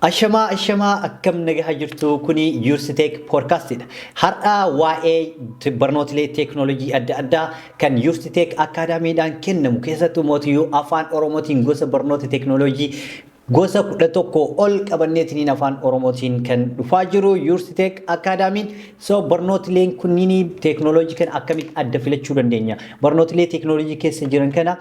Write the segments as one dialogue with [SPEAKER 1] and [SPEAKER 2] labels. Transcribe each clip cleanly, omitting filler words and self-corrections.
[SPEAKER 1] Ashamaa, ashamaa, akkam nagaha jirtu? Kuni Yursiteek Poodkaastidha. Har'a waa'ee barnootilee teeknooloojii adda addaa kan Yursiteek Akaadaamiidhaan kennamu, keessattuu mootiyyuu afaan Oromootiin gosa barnoota teeknooloojii gosa 11 ol qabanneetiniin afaan Oromootiin kan dhufaa jiru Yursiteek Akaadaamiin. So barnootileen kunniin teeknooloojii kana akkamitti adda filachuu dandeenya? Barnootilee teeknooloojii keessa jiran kana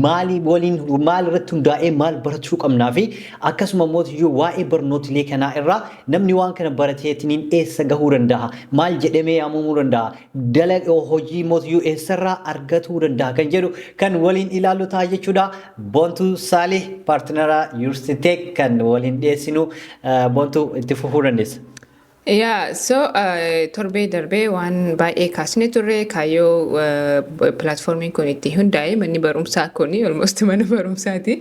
[SPEAKER 1] maali waliin, maal irratti hundaa'ee maal barachuu qabnaa fi akkasuma mootiyyuu waa'ee barnootilee kanaa irraa namni waan kana barateetiniin eessa gahuu danda'a? Maal jedhamee yaamamuu danda'a? Dalaga hojii mootiyyuu eessarraa argatuu danda'a kan jedhu kan waliin ilaallu ta'a jechuudha. Boontuu Saalih, partner Yursiteek, kan waliin dhiyeessinu. Boontuu, itti fufuu dandeessa.
[SPEAKER 2] Yaa, so torbee darbee waan baay'ee kaasne turre. Kaayyoo platformiin kun itti hundaa'e, manni barumsaa kun almost mana barumsaati.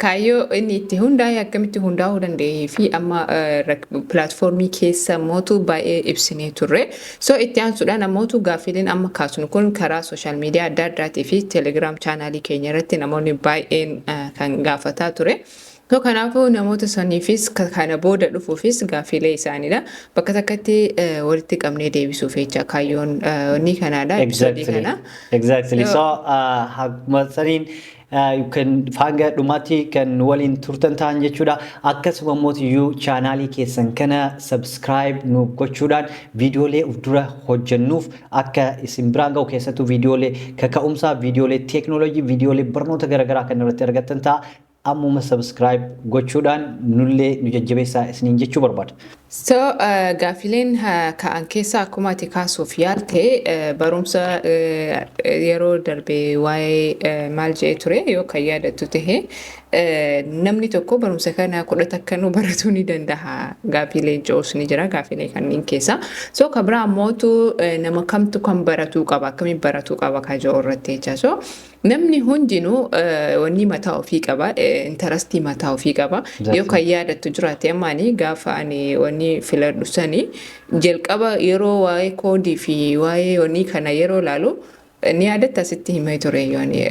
[SPEAKER 2] Kaayyoo inni itti hundaa'e, akkamitti hundaa'uu danda'ee fi amma platformii keessa mootu baay'ee ibsinee turre. So itti aansuudhaan ammootu gaaffileen amma kaasnu kun karaa social media adda addaatii fi Telegram channelii keenya irratti namoonni baay'een kan gaafataa ture. So kanaafuu namoota saniifis, kana booda dhufuufis gaaffiilee isaaniidha. Bakka takkatti walitti qabnee deebisuuf jecha kaayyoon inni kanaadha. Episodeii kana.
[SPEAKER 1] Exactly. So akkuma saniin kan hanga dhumaatti kan waliin turtan ta'an jechuudha. Akkasuma mootiyyuu channelii keessan kana subscribe nu gochuudhaan viidiyoolee of dura hojjennuuf akka isin biraan ga'u, keessattuu viidiyoolee kaka'umsaa, viidiyoolee teeknooloojii, viidiyoolee barnoota garaagaraa kan irratti argattan ta'a. Ammuma subscribe gochuudhaan nullee nu jajjabeessaa isiniin jechuu barbaada.
[SPEAKER 2] So gaaffileen ka'an keessaa, akkuma ati kaasuuf yaalte, barumsa yeroo darbe waa'ee maal jedhee ture yoo kan yaadattu tahe, namni tokko barumsa kana 11 nu baratuu ni danda'a gaaffilee jiruus ni jira gaaffilee kanneen keessa. So kan biraa ammootu nama kamtu kan baratuu qaba, akkamiin baratuu qaba kan jiru irratti jecha. So namni hundinuu wanni mataa ofii qaba, interestii mataa ofii qaba. Yoo kan yaadattu jiraate, ammaani gaafa ani wanni filadhu sani jalqaba yeroo waa'ee codeii fi waa'ee wanni kana yeroo laalu ni yaadatta, asitti himee ture. Yooni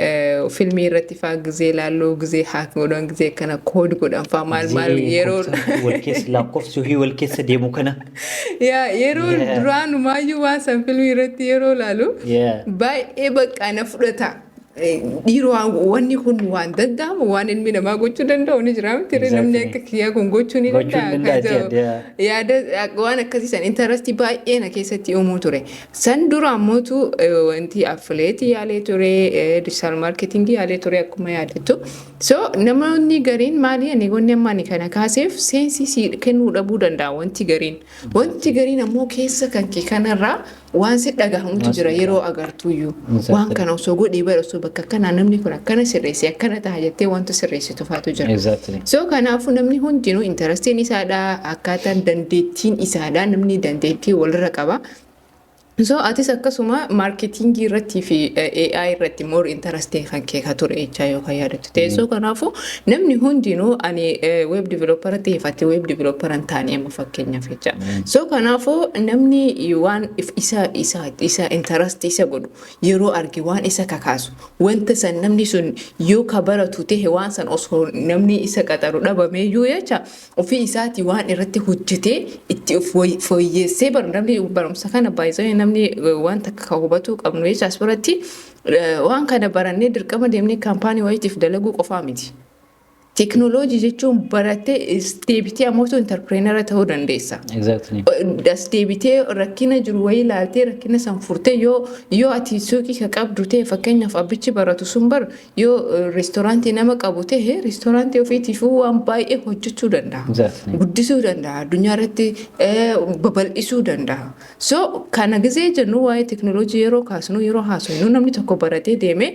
[SPEAKER 2] filmii irratti faa gizee laalluu, gizee hack godhan, gizee kana code godhan faa, maal maal yeroo
[SPEAKER 1] wal keessa lakkoofsi ofii wal keessa deemu kana.
[SPEAKER 2] Yaa, yeroo duraanumayyuu waan san filmii irratti yeroo laalu baay'ee bakka na fudhata. Dhiiroo, wanni kun waan danda'amu, waan ilmi namaa gochuu danda'u ni jira miti? Namni akka kiyyaa kun gochuu ni danda'a. Yaada waan akkasii san interestii baay'ee na keessatti uumuu ture. San dura ammootu wanti affiliateii yaalee ture, digital marketingii yaalee ture akkuma yaadattu. So namoonni gariin maali, ani wanni amma ani kana kaaseef senseii kennuu dhabuu danda'a wanti gariin. Wanti gariin ammoo keessa kan kee kanarraa waan si dhagahamutu jira yeroo agartuyyuu. Waan kana osoo godhee bara, osoo bakka akkanaa namni kun akkana sirreesse, akkana ta'a jettee wanta sirreessitu faatu jira. So kanaafuu namni hundinuu interestiin isaadha, akkaataan dandeettiin isaadha, namni dandeettii walirra qaba. So atis akkasuma marketingii irratti fi AI irratti more interesting kan kee ka ture jechaa yoo kan yaadattu ta'e. So kanaafuu namni hundinuu, ani web developer ta'eef, web developer hin taane amma fakkeenyaaf jecha. So kanaafuu namni waan isa interest isa godhu yeroo arge, waan isa kakaasu, wanta san namni sun yoo ka baratu ta'e, waan san osoo namni isa qaxaru dhabameeyyuu jecha ofii isaatii waan irratti hojjetee itti of fooyyessee baru. Namni barumsa kana baay'isanii, namni waan takka ka hubatuu qabnu jecha as biratti, waan kana barannee dirqama deemnee kaampaanii wayiitiif dalaguu qofaa miti. Teeknooloojii jechuun barattee deebitee ammoo entrepreneur ta'uu dandeessa. As deebitee rakkina jiru wayii ilaaltee rakkina san furtee, yoo ati suuqii ka qabdu ta'e, fakkeenyaaf abbichi baratu sun bar yoo reestooraantii nama qabu ta'e, reestooraantii ofiitiifuu waan baay'ee hojjechuu danda'a. Guddisuu danda'a. Addunyaa irratti babal'isuu danda'a. So kana gizee jennu, waa'ee teeknooloojii yeroo kaasnu, yeroo haasofnu, namni tokko baratee deemee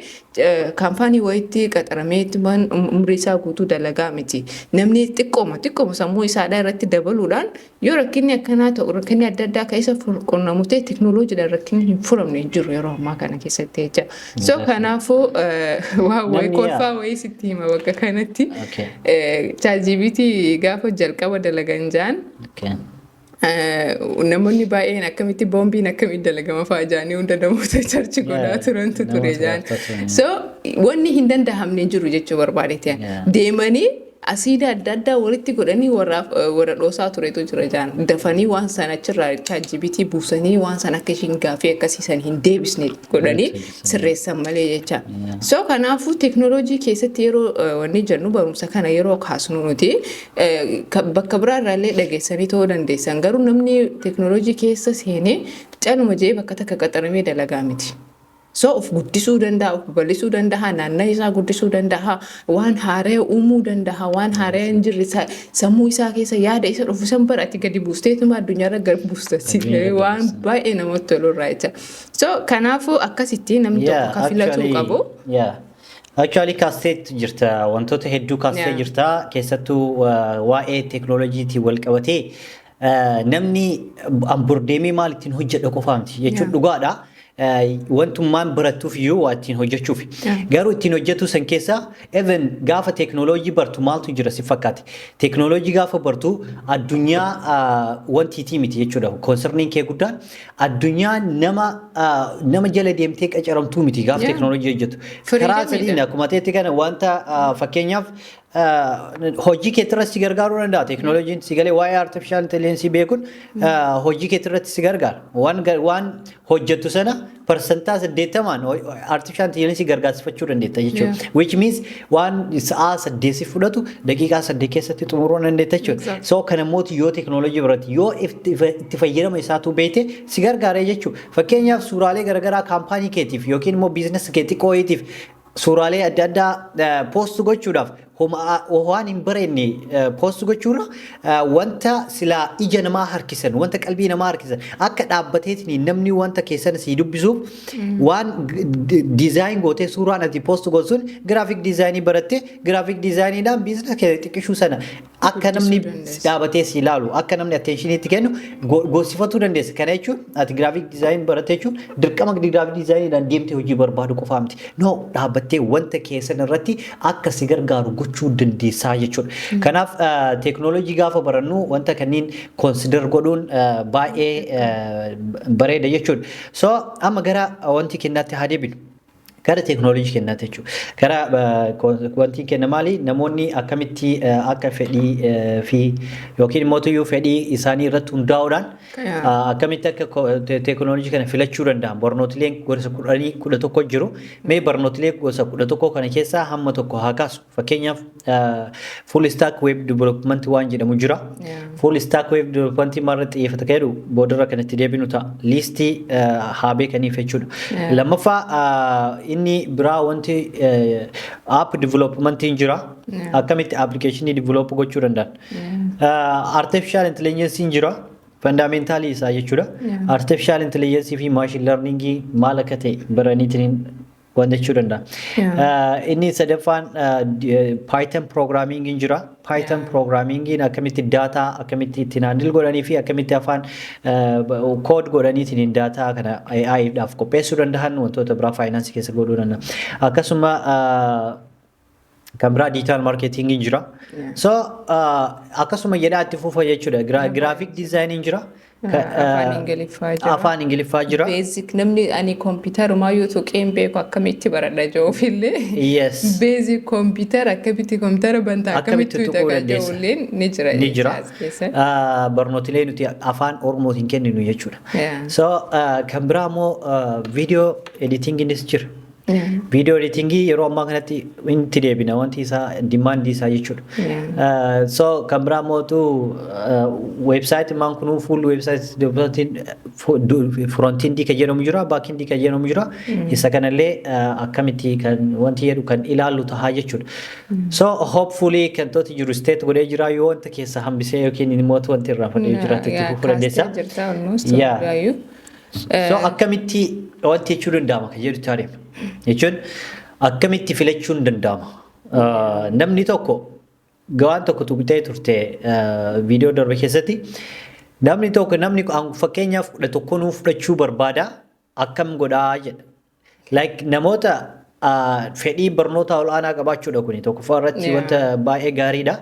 [SPEAKER 2] kaampaanii wayiitti qaxaramee umrii isaa guutuu dalagaa miti. Namni xiqqooma xiqqooma sammuu isaadhaa irratti dabaluudhaan yoo rakkinni akkanaa ta'u, rakkinni adda addaa akka isa qunnamu ta'e, teeknooloojiidhaan rakkinni hin furamne hin jiru yeroo ammaa kana keessatti jecha. So kanaafuu waa wayii kolfaa wayii sitti hima bakka kanatti. ChatGPT gaafa jalqaba dalagan jaan, namoonni baay'een akkamitti boombiin akkamitti dalagama fa'aa jaanii hunda namoota search godhaa turantu ture jaan. So wanni hin dandahamne jiru jechuu barbaadeeti. Deemanii Asiida adda addaa walitti godhanii warra dhoosaa turetu jira jaan. Dafanii waan sana achirraa ChatGPT buusanii waan sana akka ishiin gaafii akkasiisan hin deebisne godhanii sirreessan malee jecha. So kanaafuu teeknooloojii keessatti yeroo wanni jennu, barumsa kana yeroo kaasnu, nuti bakka biraa irraallee dhageessanii ta'uu dandeessan, garuu namni teeknooloojii keessa seenee caluma jee bakka takka qaxaramee dalagaa miti. So of guddisuu danda'a, of babal'isuu danda'a, naannoo isaa guddisuu danda'a, waan haaraa uumuu danda'a, waan haaraa hin jirre sammuu isaa keessa yaada isa dhufu san bara ati gadi buusteetuma addunyaarra gad buusta waan baay'ee namatti tolu irraa jecha. So kanaafuu akkasitti namni tokko kan filatuu qabu.
[SPEAKER 1] Actually, kaastee jirta, wantoota hedduu kaastee jirta. Keessattuu waa'ee teeknooloojiitiin wal qabatee namni bordeemee maal ittiin hojjedha qofaa miti jechuun dhugaadha. Wantummaan barattuuf iyyuu waa ittiin hojjechuuf. Garuu ittiin hojjetu san keessa even gaafa teeknooloojii bartu maaltu jira si fakkaate? Teeknooloojii gaafa bartu addunyaa wantiitii miti jechuudha. Concerniin kee guddaan addunyaa nama jala deemtee qacaramtuu miti gaafa teeknooloojii hojjetu. Karaa sadiin akkuma ta'etti kana wanta fakkeenyaaf hojii keetti irratti si gargaaruu danda'a. Teeknooloojiin si galee waa'ee artificial intelligence beekuun hojii keetti irratti si gargaara. Waan hojjettu sana 80% artificial intelligence gargaarsifachuu dandeetta jechuudha. Which means waan sa'aa 8 si fudhatu daqiiqaa 8 keessatti xumuruu dandeetta jechuudha. So kana immoo yoo teeknooloojii biratti yoo itti fayyadama isaatu beekte si gargaara jechuudha. Fakkeenyaaf, suuraalee garaagaraa kaampaanii keetiif yookiin immoo business kee xiqqoo wayiitiif suuraalee adda addaa post gochuudhaaf waan hin bareedne post gochuurra, wanta silaa ija namaa harkisan, wanta qalbii namaa harkisan, akka dhaabbateetiin namni wanta keessan sii dubbisuuf waan design gootee suuraan ati post gootu sun graphic designii barattee graphic designiidhaan business kee xiqqishuu sana akka namni dhaabatee si ilaalu, akka namni attentioniitti kennu goosifatuu dandeessa. Kana jechuun ati graphic designii barattee jechuun dirqama graphic designiidhaan deemtee hojii barbaadu qofaa miti. No, dhaabbattee wanta keessan irratti akka si gargaaru gochuu dandeessaa jechuudha. Kanaaf teeknooloojii gaafa barannu wanta kanneen consider godhuun baay'ee bareeda jechuudha. So amma gara wanti kennaatti haa deebinu. Gara teeknooloojii kennaatti jechuudha. Gara wanti kenna maali? Namoonni akkamitti akka fedhii fi yookiin immoo tuyyuu fedhii isaanii irratti hundaa'uudhaan akkamitti akka teeknooloojii kana filachuu danda'an? Barnootileen gosa 10, 11 jiru. Mee barnootilee gosa 11 kana keessaa hamma tokko haa kaasu. Fakkeenyaaf, full stack web development waan jedhamu jira. Full stack web development maalirratti xiyyeeffata kan jedhu boodarra kan itti deebinu ta'a. Listii haa beekaniif jechuudha. Lammaffaa, inni biraa wanti app developmentiin jira. Akkamitti applicationii develop gochuu danda'an. Artificial intelligence jira. Fundamentalii isaa jechuudha. Artificial intelligence fi machine learning maal akka ta'e baraniitiin waan jechuu danda'a. Inni sadaffaan Python programming jira. Python programming akkamitti data akkamitti ittiin handle godhanii fi akkamitti afaan code godhaniitiin data kana AI dhaaf qopheessuu danda'an, wantoota biraa faayinaansii keessa godhuu danda'an. Akkasuma kan biraa digital marketing jira. So akkasuma jedhaa itti fufa jechuudha. Graphic designing jira.
[SPEAKER 2] Afaan Ingiliffaa jira.
[SPEAKER 1] Afaan Ingiliffaa jira.
[SPEAKER 2] Basic namni ani kompiitarumaa yoo tuqee hin beeku akkamitti baradha jedhuufillee. Basic kompiitara, akkamitti kompiitara bantaa,
[SPEAKER 1] akkamitti
[SPEAKER 2] akkamitti
[SPEAKER 1] tuquu
[SPEAKER 2] tuqa
[SPEAKER 1] dandeessa.
[SPEAKER 2] jedhullee ni jira.
[SPEAKER 1] Ni jira.
[SPEAKER 2] As keessa.
[SPEAKER 1] Barnootilee nuti afaan Oromootiin kenninu jechuudha. So kan biraa immoo video editinginis jira. Video editingii yeroo ammaa kanatti itti deebina, wanti isaa demandii isaa jechuudha. So kan biraa mootu website maan kunuu full website frontendii kan jedhamu jira, backendii kan jedhamu jira. Isa kanallee akkamitti kan wanti jedhu kan ilaallu tahaa jechuudha. So hopefully kan tooti jiru state godhee jira, yoo wanta keessa hambisee yookiin immoo wanti irraa fudhee jiraate itti fufuu dandeessa.
[SPEAKER 2] Kaastee jirta almost hundaayyuu.
[SPEAKER 1] So akkamitti wanti jechuu danda'ama kan jedhu adeema. Jechuun akkamitti filachuun danda'ama? Namni tokko waan tokko tuqxee turte viidiyoo darbe keessatti. Namni tokko, namni fakkeenyaaf 11 nuu fudhachuu barbaada, akkam godhaa jedha. Like namoota fedhii barnoota ol'aanaa qabaachuudha, kuni tokkoffaa irratti wanta baay'ee gaariidha.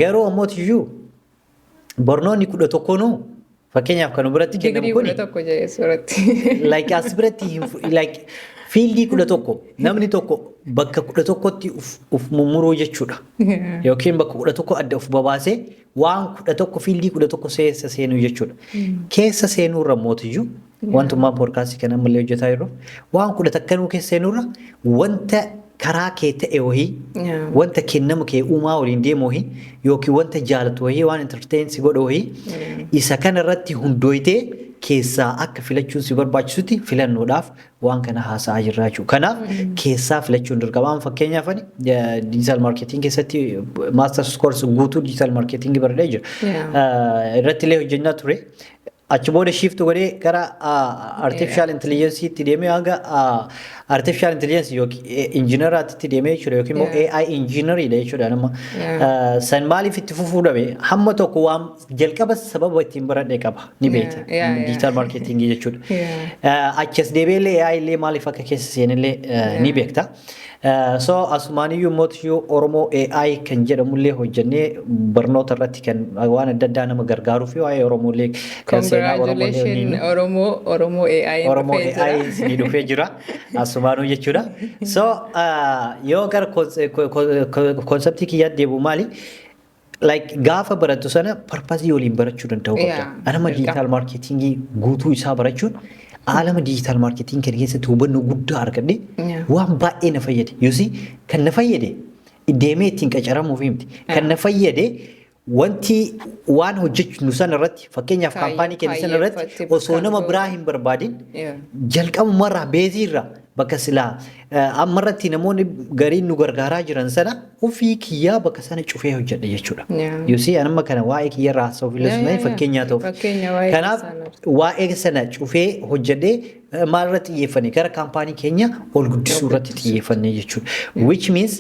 [SPEAKER 1] Garuu ammoo iyyuu barnoonni 11nuu fakkeenyaaf kan biratti kennamu
[SPEAKER 2] Digirii
[SPEAKER 1] kuni
[SPEAKER 2] 11 jedhee suuratti.
[SPEAKER 1] Like as biratti like fieldii 11 namni tokko Bakka 11tti uf mummuruu jechuudha. Yookiin bakka 11 adda of babaasee waan 11, field 11 keessa seenuu jechuudha. Keessa seenuurra mootiyyuu wantummaan podcastii kana ammallee hojjetaa jiru, waan kudha takkanuu keessa seenuurra wanta karaa kee ta'e wahii, wanta kennamu kee uumaa waliin deemu wahii, yookiin wanta jaalatu wahii, waan entertain si godhu wahii, isa kana irratti hundooytee keessaa akka filachuun si barbaachisutti filannoodhaaf waan kana haasa'aa jirra jechuudha. Kanaaf keessaa filachuun dirqama. Amma fakkeenyaaf ani digital marketing keessatti masters course guutuu digital marketing baradhee jira. Irratti illee hojjechaa ture. Achi booda shift godhee gara artificial intelligence itti deemee, hanga artificial intelligence yookiin engineeraatti deemee jechuudha, yookiin immoo AI engineeridha jechuudha nama. San maaliif itti fufuu dhabe? Hamma tokko waan jalqaba sababa ittiin baradhee qaba ni beekta. Digital marketing jechuudha. Achas deebi'ee illee AI illee maaliif akka keessa seenillee ni beekta. So asumaaniyyuu mootiyyuu Oromoo AI kan jedhamullee hojjennee barnoota irratti kan waan adda addaa nama gargaaruu fi waa'ee Oromoo illee kan seenaa Oromoo illee
[SPEAKER 2] Congratulations, Oromoo AI
[SPEAKER 1] Oromoo
[SPEAKER 2] dhufee jira.
[SPEAKER 1] AI isinii dhufee jira asumaanuu jechuudha. So yoo gara conceptii kiyyaatti deebi'u maali? Like gaafa barattu sana purposeii waliin barachuu danda'uu qabda. Anama digital marketingii guutuu isaa barachuun aalama digital marketingii kana keessatti hubannoo guddaa argadhe, waan baay'ee na fayyade. You see, kan na fayyade deemee ittiin qacaramuuf himti. Kan na fayyade wanti waan hojjechuu sana irratti, fakkeenyaaf company keenya sana irratti
[SPEAKER 2] kaayyeeffatti
[SPEAKER 1] osoo nama
[SPEAKER 2] bakka
[SPEAKER 1] biraa hin barbaadin jalqabumarraa baseiirraa bakka silaa ammarratti namoonni gariin nu gargaaraa jiran sana ofii kiyyaa bakka sana cufee hojjedha jechuudha. You see, anamma kana waa'ee kiyyarraa haasa'uuf illee sun fakkeenyaa ta'uuf.
[SPEAKER 2] Fakkeenya waa'ee
[SPEAKER 1] Kanaaf
[SPEAKER 2] keessaa.
[SPEAKER 1] waa'ee sana cufee hojjedhee maal irratti xiyyeeffanne? Gara company keenya ol guddisuu irratti xiyyeeffanne jechuudha. Which means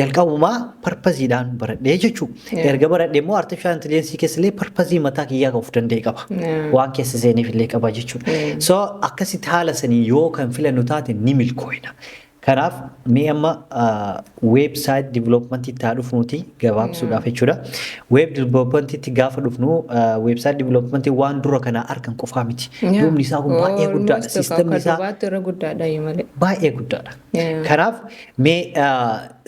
[SPEAKER 1] jalqabumaa purposeiidhaan baradhee jechuudha. Erga baradhee immoo artificial intelligence keessa illee purposeii mataa kiyyaa of danda'e qaba. Waan keessa seeniif illee qaba jechuudha. So akkasitti haala sanii yoo kan filannu taate ni milkooyna. Kanaaf mee amma website developmentiitti haa dhufnuti gabaabsuudhaaf jechuudha. Web developmentiitti gaafa dhufnu, website developmentii waan dura kana argan qofaa miti. Duubni isaa kun baay'ee guddaadha.
[SPEAKER 2] Almost
[SPEAKER 1] Systemni
[SPEAKER 2] akka
[SPEAKER 1] isaa
[SPEAKER 2] dubaatti irra guddaadha iyyuu malee.
[SPEAKER 1] Baay'ee guddaadha. Kanaaf mee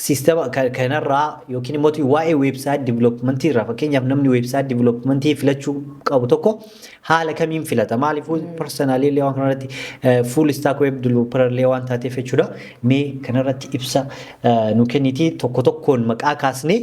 [SPEAKER 1] systema kanarraa yookiin immoo waa'ee website developmentii irraa, fakkeenyaaf namni website developmentii filachuu qabu tokko haala kamiin filata? Maaliifuu personally illee waan kanarratti full stack web developer illee waan taateef jechuudha. Mee kanarratti ibsa nu kennitii tokko tokkoon maqaa kaasnee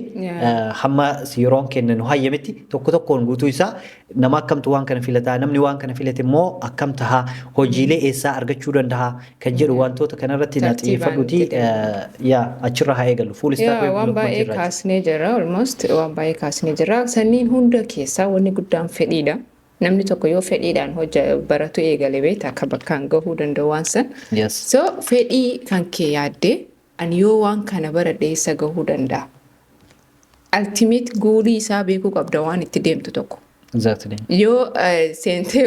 [SPEAKER 1] hamma yeroon kenna nu hayyametti tokko tokkoon guutuu isaa, nama akkamtu waan kana filataa, namni waan kana filate immoo akkam tahaa, hojiilee eessaa argachuu danda'a kan jedhu wantoota kanarratti na
[SPEAKER 2] Tartiibaan
[SPEAKER 1] xiyyeeffadhuuti
[SPEAKER 2] itti
[SPEAKER 1] yaa achirra haa eegallu, full stack web
[SPEAKER 2] waan
[SPEAKER 1] development
[SPEAKER 2] baay'ee
[SPEAKER 1] irraa.
[SPEAKER 2] Kaasnee jira, almost waan baay'ee kaasnee jira. Sanniin hunda keessaa wanni guddaan fedhiidha. Namni tokko yoo fedhiidhaan hojja baratu eegale, beekta, akka bakkaan gahuu danda'u waan san. So fedhii kan kee yaaddee, ani yoo waan kana baradhe eessa gahuu danda'a? Ultimate goalii isaa beekuu qabda waan itti deemtu tokko. Yoo seentee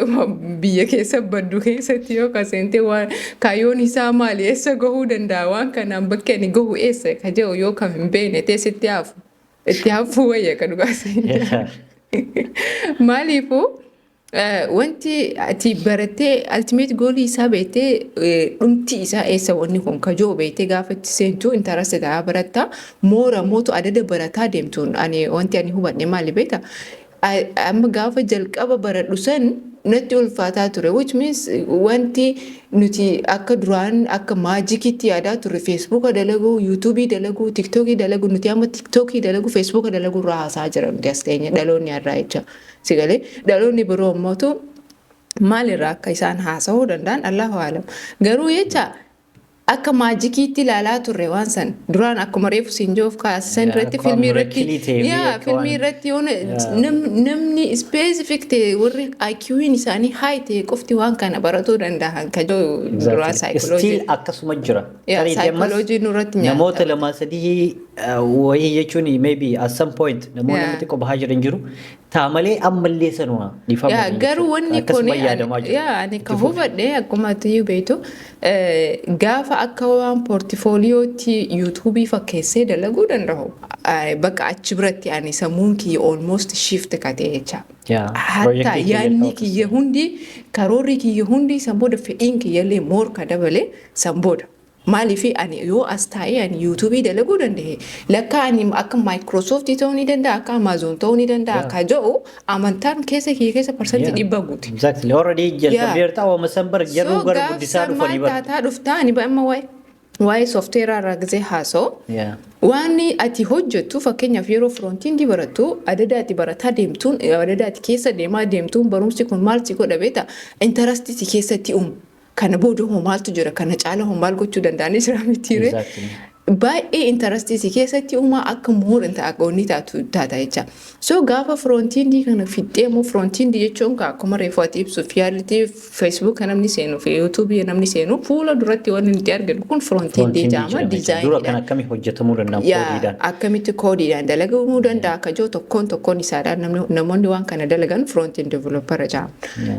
[SPEAKER 2] biyya keessa baddu keessatti yoo ka seentee waan kaayyoon isaa maali, eessa gahuu danda'a, waan kanaan bakki ani gahu eessa ka jedhu yoo kan hin beekne teessitti hafu itti hafuu wayya ka dhugaas. Maaliifuu wanti ati barattee ultimate goalii isaa beektee, dhumti isaa eessa wanni kun ka jiru beektee gaafa itti seentu interest ta'aa baratta. Moora mootu adada barataa deemtuun ani wanti ani hubadhe maali beekta? Amma gaafa jalqaba baradhu san natti ulfaataa ture, which means wanti nuti akka duraan akka magicitti yaadaa turre, Facebooka dalaguu, YouTubeii dalaguu, TikTokii dalaguu, nuti amma TikTokii dalaguu, Facebooka dalaguu irraa haasaa jira nuti as teenye dhaloonni har'aa jecha. Sigalee dhaloonni biroo immootu maalirraa akka isaan haasa'uu danda'an Allahu alam. Garuu jecha akka magiciitti ilaalaa turre waan san duraan, akkuma reefu siin jiruuf kaasisan irratti
[SPEAKER 1] akka
[SPEAKER 2] fiilmii irratti
[SPEAKER 1] miracle ta'e
[SPEAKER 2] yaa
[SPEAKER 1] akka
[SPEAKER 2] fiilmii irratti yoo namni specific ta'e, warri IQ'n isaanii high ta'e qofti waan kana baratuu danda'an ka jiru duraan saayikooloojii.
[SPEAKER 1] Still akkasuma jira.
[SPEAKER 2] Yaa,
[SPEAKER 1] Tarii ammas
[SPEAKER 2] saayikooloojii nurratti nyaata.
[SPEAKER 1] namoota lama sadii wayii jechuun maybe at some point namoonni namatti qobahaa jiran jiru. Taa malee ammallee sanuma dhiifama.
[SPEAKER 2] Yaa, garuu wanni kun
[SPEAKER 1] akkasuma yaadamaa jira.
[SPEAKER 2] Yaa, ani ka hubadhe, akkuma atiyyuu beektu, gaafa akka waan portfoliootti YouTubeii fakkeessee dalaguu danda'u, bakka achi biratti ani sammuun kiyya almost shift katee jecha.
[SPEAKER 1] Yaa,
[SPEAKER 2] Hatta
[SPEAKER 1] projectii kiyya
[SPEAKER 2] yaadni
[SPEAKER 1] ta'u.
[SPEAKER 2] Kiyya hundi, karoorri kiyya hundi san booda, fedhiin kiyya illee more ka dabale san booda. Maaliif ani yoo as taa'ee ani YouTubeii dalaguu danda'e, lakka ani akka Microsoft ta'uu ni danda'a, akka Amazon ta'uu ni danda'a akka jedhu amantaan keessa kiyya keessa 100% guute.
[SPEAKER 1] Exactly. Already jalqabdeerta, waama san bar jaruu gara guddisaa dhufanii
[SPEAKER 2] maal
[SPEAKER 1] bar.
[SPEAKER 2] Taataa dhuftaa ani amma waa'ee software irraa gisee haasa'u. Waan ati hojjettu, fakkeenyaaf yeroo frontendii barattu, adada ati barataa deemtuun, adada ati keessa deemaa deemtuun, barumsi kun maal si godha beektaa? Interestii si keessatti uumu. Kana booda hoo maaltu jira? Kana caala hoo maal gochuu danda'anii jira mitiire?
[SPEAKER 1] Exactly.
[SPEAKER 2] Baay'ee interestii si keessatti uumaa, akka more inni taatu taata jecha. So gaafa frontendii kana fixxee immoo, frontendii jechuun akkuma reefu ati ibsuuf yaalitti, Facebook namni seenu fi YouTubeii namni seenu fuula duratti wanni nuti arginu kun frontendii jedhama.
[SPEAKER 1] Dura kan
[SPEAKER 2] Designiidha.
[SPEAKER 1] akkamii hojjetamuu danda'an koodiidhaan.
[SPEAKER 2] Akkamitti koodiidhaan dalagamuu danda'a akka jiru tokkoon tokkoon isaadhaan namoonni waan kana dalagan front-end developer jedhamu.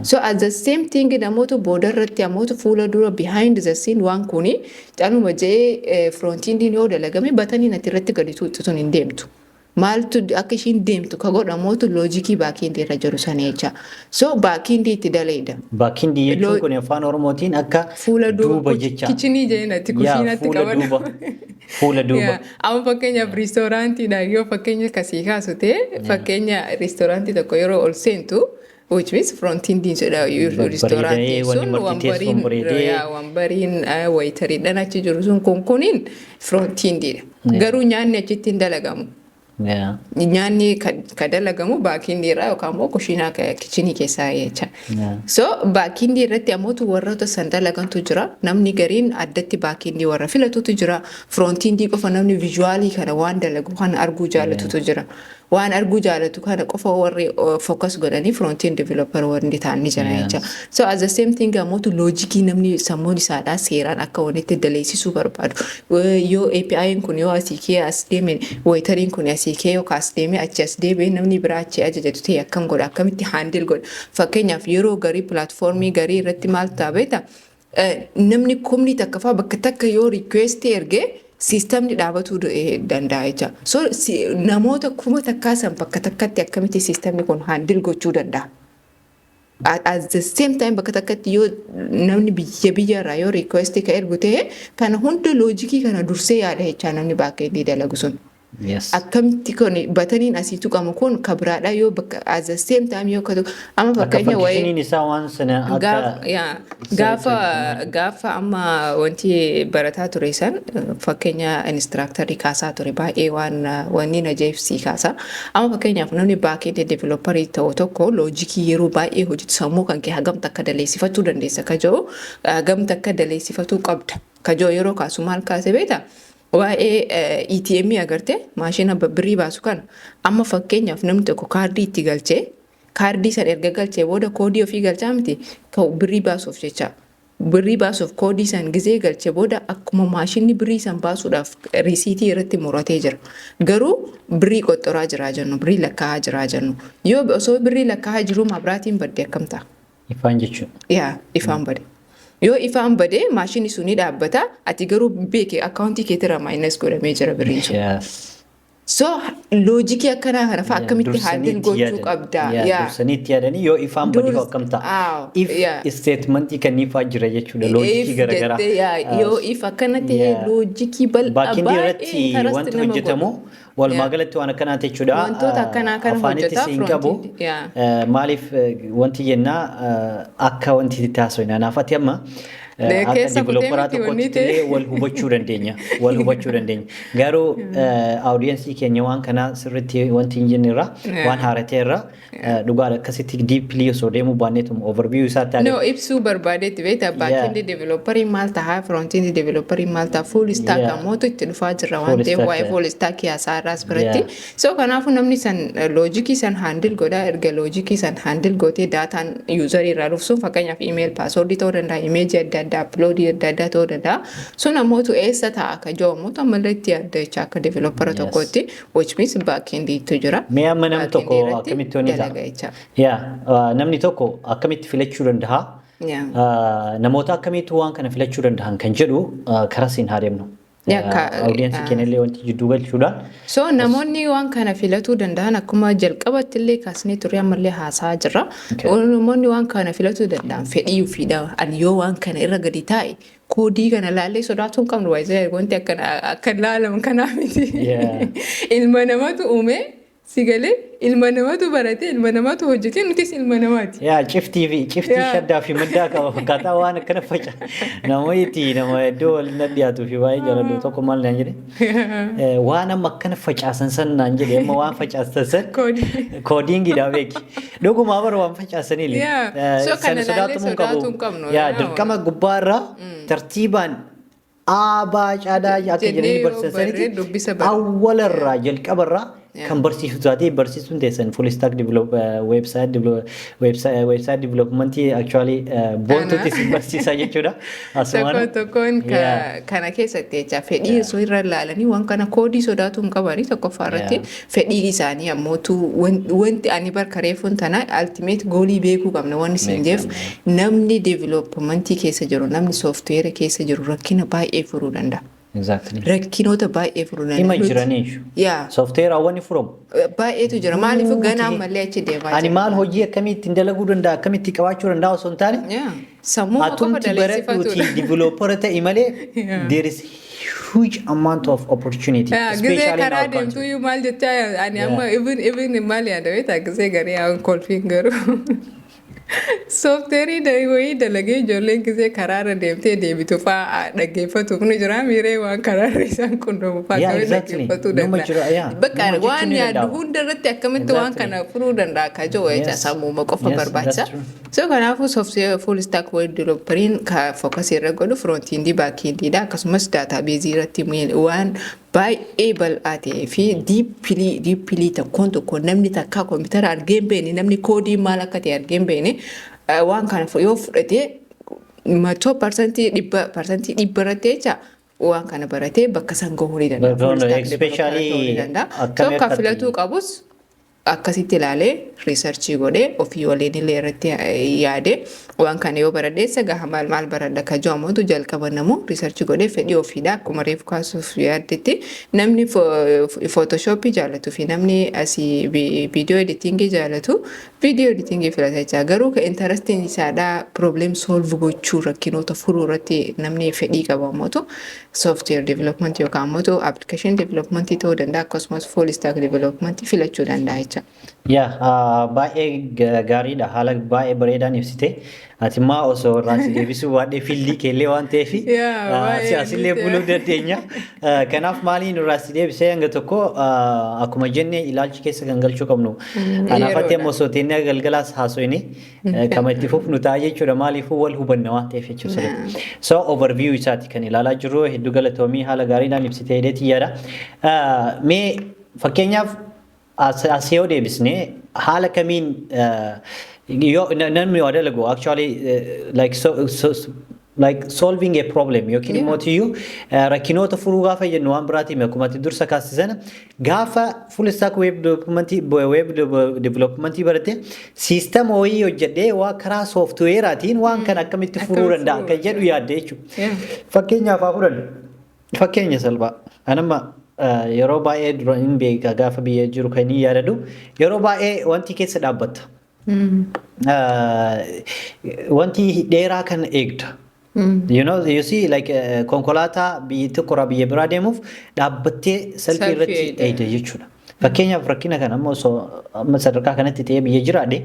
[SPEAKER 2] So at the same thing namoota booda irratti ammoo fuula dura, behind the scene, waan kuni caluma jee front-endiin yoo dalagame buttoniin ati irratti gadi tuuxu sun hin deemtu. Maaltu akka ishiin deemtu ka godhamootu logicii backendii irra jiru sana jecha. So backendii itti daleeda.
[SPEAKER 1] Backendii jechuun kun afaan Oromootiin akka
[SPEAKER 2] fuula duuba
[SPEAKER 1] jecha.
[SPEAKER 2] Kitchenii jeenatti kushiinatti
[SPEAKER 1] fuula
[SPEAKER 2] qaban.
[SPEAKER 1] Duuba. Fuula duuba.
[SPEAKER 2] Amma fakkeenyaaf restaurantiidhaan yoo fakkeenya kasii kaasu ta'e, fakkeenya restaurantii tokko yeroo ol seentu, which means frontendiin jedha restaurantiin
[SPEAKER 1] wanni
[SPEAKER 2] sun
[SPEAKER 1] marti teessoon
[SPEAKER 2] wambariin
[SPEAKER 1] bareedee.
[SPEAKER 2] Yaa, wambariin waiteriidhaan achi jiru sun kun kuniin frontendiidha. Garuu nyaanni achitti hin dalagamu. Nyaanni ka dalagamu backendii irraa yookaan immoo kushiinaa kitchenii keessaa jecha. So backendii irratti ammootu warroota san dalagantu jira. Namni gariin addatti backendii warra filatutu jira. Frontendii qofa namni visualii kana waan dalagu kana arguu jaalatutu jira. Waan arguu jaalatu kana qofa warri focus godhanii frontend developer warri ta'an ni jira jecha. So as the same thing ammootu logicii namni sammuun isaadhaa seeraan akka walitti daleessisuu barbaadu. Yoo API'n kun yoo asii kee as deeme, waiteriin kun asii kee yookaan as deeme, achi as deeme, namni biraa achi ajajatu ta'e akkam godha, akkamitti handle godha? Fakkeenyaaf yeroo garii platformii garii irratti maal ta'a beektaa? Namni kumni takka fa'aa bakka takka yoo request ergee systemni dhaabatuu danda'a jecha. So namoota 1000 san bakka takkatti akkamitti systemni kun handle gochuu danda'a? At the same time bakka takkatti yoo namni biyya biyyarraa yoo request ka ergu ta'e, kana hunda logicii kana dursee yaada jechaa namni backendii dalagu sun. Akkamitti kun buttoniin asii tuqamu kun ka biraadha yoo bakka at the same time yoo ka amma
[SPEAKER 1] Akka
[SPEAKER 2] fakkeenya wayii
[SPEAKER 1] functioniin isaa waan sana akka
[SPEAKER 2] Gaafa, gaafa amma wanti barataa ture san, fakkeenya instructorii kaasaa ture, baay'ee waan wanni na ajaa'ibsii kaasa. Amma fakkeenyaaf namni backend developerii ta'u tokko logicii yeroo baay'ee hojjetu, sammuu kan kee hagam takka daleessifachuu dandeessa ka jedhu, hagam takka daleessifatuu qabda ka jedhu yeroo kaasu maal kaase beektaa? Waa'ee ATM agartee, maashina birrii baasu kana, amma fakkeenyaaf namni tokko kaardii itti galchee, kaardii san erga galchee booda koodii ofii galchaa miti kan birrii baasuuf jecha. Birrii baasuuf koodii san gizee galchee booda, akkuma maashinni birrii san baasuudhaaf risiitii irratti muratee jira. Garuu birrii qoxxoraa jiraa jennu, birrii lakkaa'aa jiraa jennu. Yoo osoo birrii lakkaa'aa jiruu mabraatiin badde akkam ta'a?
[SPEAKER 1] Ifaan jechuudha.
[SPEAKER 2] Yaa, ifaan bade. Yoo ifaan bade maashinni sun ni dhaabbata, ati garuu beeke accountii keetirraa minus godhamee jira birriin sun. So logicii akkanaa kana fa'a akkamitti handle gochuu qabda?
[SPEAKER 1] Dursanii itti yaadanii yoo ifaan bade hoo akkam ta'a? If statementii kanniifaa jira jechuudha, logicii garaagaraa.
[SPEAKER 2] Yoo if akkana ta'e, logicii bal'aa
[SPEAKER 1] Backendii irratti
[SPEAKER 2] baay'ee
[SPEAKER 1] wanti
[SPEAKER 2] nama
[SPEAKER 1] hojjetamu walumaa galatti waan akkanaati jechuudha.
[SPEAKER 2] Wantoota akkanaa kana
[SPEAKER 1] Afaanitti
[SPEAKER 2] hojjetaa
[SPEAKER 1] siin qabu.
[SPEAKER 2] frontend.
[SPEAKER 1] Maaliif wanti jennaa akka wanti itti haasofne naaf ati amma akka
[SPEAKER 2] Keessa kutee
[SPEAKER 1] developeraa
[SPEAKER 2] miti wanni
[SPEAKER 1] tokkotti illee
[SPEAKER 2] ta'e.
[SPEAKER 1] wal hubachuu dandeenya. Wal hubachuu dandeenya. Garuu audienceii keenya waan kanaa sirriitti wanti hin jenne irraa, waan haaratee irraa, dhugaadha akkasitti deeply osoo deemuu baanneetuma overview isaatti
[SPEAKER 2] No, ibsuu barbaadeetti beektaa, backend developerii maal tahaa, frontend developerii maal tahaa, full stack ammootu itti dhufaa jirra waan
[SPEAKER 1] Full
[SPEAKER 2] ta'eef
[SPEAKER 1] stack,
[SPEAKER 2] waa'ee full stack haasaa irraas biratti. So kanaafuu namni san logicii san handle godhaa, erga logicii san handle gootee dataan userii irraa dhufu sun, fakkeenyaaf email, passwordii ta'uu danda'a, imageii adda addaa, uploadii adda addaa ta'uu danda'a. Sun ammootu eessa ta'a akka jiru ammootu ammallee itti yaadda jecha akka developera tokkotti, which means backendiitu jira.
[SPEAKER 1] Mee amma namni tokko
[SPEAKER 2] Backendii irratti
[SPEAKER 1] akkamitti wanni ta'a?
[SPEAKER 2] dalaga jecha.
[SPEAKER 1] Yaa, namni tokko akkamitti filachuu danda'a? Namoota akkamiitu waan kana filachuu danda'an kan jedhu karaa siin haa deemnu. Audience keenyallee wanti jidduu galchuudhaan.
[SPEAKER 2] So namoonni waan kana filatuu danda'an, akkuma jalqabatti illee kaasnee turre, ammallee haasaa jirra. Namoonni waan kana filatuu danda'an fedhii ofiidha. Ani yoo waan kana irra gadi taa'e, koodii kana laallee sodaatuu hin qabnu, waayizee wanti akka laalamu kanaa miti. Ilma namatu uume, si galee, ilma namatu barate, ilma namatu hojjete, nutis ilma namaati.
[SPEAKER 1] Yaa, ciftii fi ciftii shaddaa fi maddaa qaba fakkaataa waan akkana faca. Namooti nama iddoo waliin dhiyaatuu fi baay'ee jaaladhu tokko maal naan jedhe, waan amma akkana facaasan san naan jedhe, amma waan facaasan san codingiidha beeki. Dhugumaa bara waan facaasanii
[SPEAKER 2] illee. San sodaatumuu hin qabnu.
[SPEAKER 1] Yaa, dirqama gubbaa irraa tartiibaan aabaa caadaa akka jedhanii barsiisanitti awwalarraa jalqabarraa kan barsiisu taatee barsiisuun teessan full stack develop website development actually boontuutti si barsiisaa jechuudha.
[SPEAKER 2] Tokko tokkoon kana keessatti jecha fedhii osoo irra ilaalanii waan kana koodii sodaatu hin qabanii. Tokkoffaa irratti fedhii isaanii ammootu wanti ani barka reefuun tana ultimate goalii beekuu qabna. Wanni siin jeef, namni developmentii keessa jiru, namni software keessa jiru rakkina baay'ee furuu danda'a. Rakkinoota baay'ee furuu danda'a.
[SPEAKER 1] Hima jiranii. Softwareawwan ni furamu.
[SPEAKER 2] Baay'eetu jira. Maaliif ganaa ammallee achi deemaa jira.
[SPEAKER 1] Ani maal hojii akkamii ittiin dalaguu danda'a, akkamitti qabaachuu danda'a osoo hin taane.
[SPEAKER 2] Sammuu qofa
[SPEAKER 1] Atumti baradhuuti developer ta'i malee, there is huge amount of opportunity.
[SPEAKER 2] Gizee karaa deemtu iyyuu maal jechaa, ani amma even maal yaada beektaa, gizee garii haa kolfiin garuu. Softwareii wayii dalagee ijoolleen gisee karaarra deemtee deebitu fa'aa dhaggeeffatuuf ni jira miiree, waan karaarra isaan qunnamu fa'aa akkamitti dhaggeeffatuu danda'a. Bakka waan yaaddu hunda irratti akkamitti waan kana furuu danda'a akka jiru jecha sammuuma qofa barbaachisa. So kanaafuu software full stack web developeriin ka focus irra godhu frontendii, backendiidha, akkasumas databaseii irratti waan baay'ee bal'aa ta'ee fi deeply tokkoon tokkoon namni takkaa koompitara argee hin beekne, namni koodii maal akka ta'e argee hin beekne, waan kana yoo fudhatee 100% irratti jecha waan kana baratee bakka san gahuu ni danda'a.
[SPEAKER 1] Especially
[SPEAKER 2] So kan filatuu qabus akkasitti ilaalee, researchii godhee, ofii waliin illee irratti yaade, waan kana yoo baradheessa gaha, maal maal baradha ka jedhamutu jalqaba namu researchii godhee fedhii ofiidha. Akkuma reefu kaasuuf yaaddetti, namni Photoshopii jaalatuu fi namni asii video editingii jaalatu video editingii filata jecha. Garuu ka interestiin isaadha problem solve gochuu, rakkinoota furuu irratti namni fedhii qabu ammoo software development yookaan ammoo application development ta'uu danda'a, akkasumas full stack development filachuu danda'a jecha.
[SPEAKER 1] Yaa, baay'ee gaariidha, haala baay'ee bareedaan ibsite. Ati immoo osoo irraa si deebisuu baadhee fieldii keellee waan ta'eef asillee buluu dandeenya. Kanaaf maaliin irraa si deebisee, hanga tokko akkuma jenne ilaalchi keessa kan galchuu qabnu. Kanaafatti amma osoo teennee galgalaas haasofne kama itti fufnu ta'a jechuudha, maaliifuu wal hubanna waan ta'eef jechuudha. So overview isaati kan ilaalaa jirru. Hedduu galatoomii, haala gaariidhaan ibsitee hidheetii yaada. Mee fakkeenyaaf as yoo deebisne, haala kamiin yoo namni waa dalagu, actually like so like solving a problem yookiin immoo tiyyuu rakkinoota furuu gaafa jennu, waan biraatiin akkuma ati dursa kaasisan, gaafa full stack web development barate, system wayii hojjedhee waa karaa softwareaatiin waan kana akkamitti furuu danda'a kan jedhu yaadde jechuudha. Fakkeenyaaf haa fudhannu. Fakkeenya salphaa. Anamma yeroo baay'ee dura hin beeka, gaafa biyya jiru kan hin yaadadhu, yeroo baay'ee wanti keessa dhaabbatta. Wanti dheeraa kan eegda. You see, like konkolaataa biyya tokkorraa biyya biraa deemuuf dhaabbattee salfii irratti eegda jechuudha. Fakkeenyaaf rakkina kana amma osoo amma sadarkaa kanatti ta'ee biyya jiraadhe,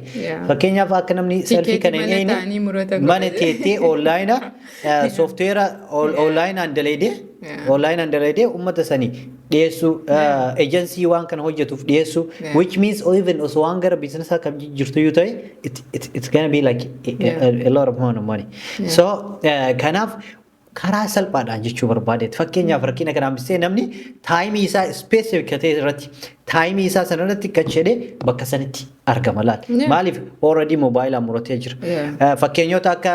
[SPEAKER 1] fakkeenyaaf akka namni salfii kana hin eegne, mana teettee onlinea softwarea onlineaan dalaydee uummata sanii dhiyeessuu, agency waan kana hojjetuuf dhiyeessuu, which means even osoo waan gara businessaa kam jirtu yoo ta'e, it's gonna be like a lot of money. So kanaaf karaa salphaadhaan jechuu barbaadeet. Fakkeenyaaf rakkina kana hambisee namni timeii isaa specific ta'e irratti Timeii isaa sanarratti gad jedhee bakka sanitti argama laal. Maaliif? Already moobaayilaa muratee jira. Fakkeenyota akka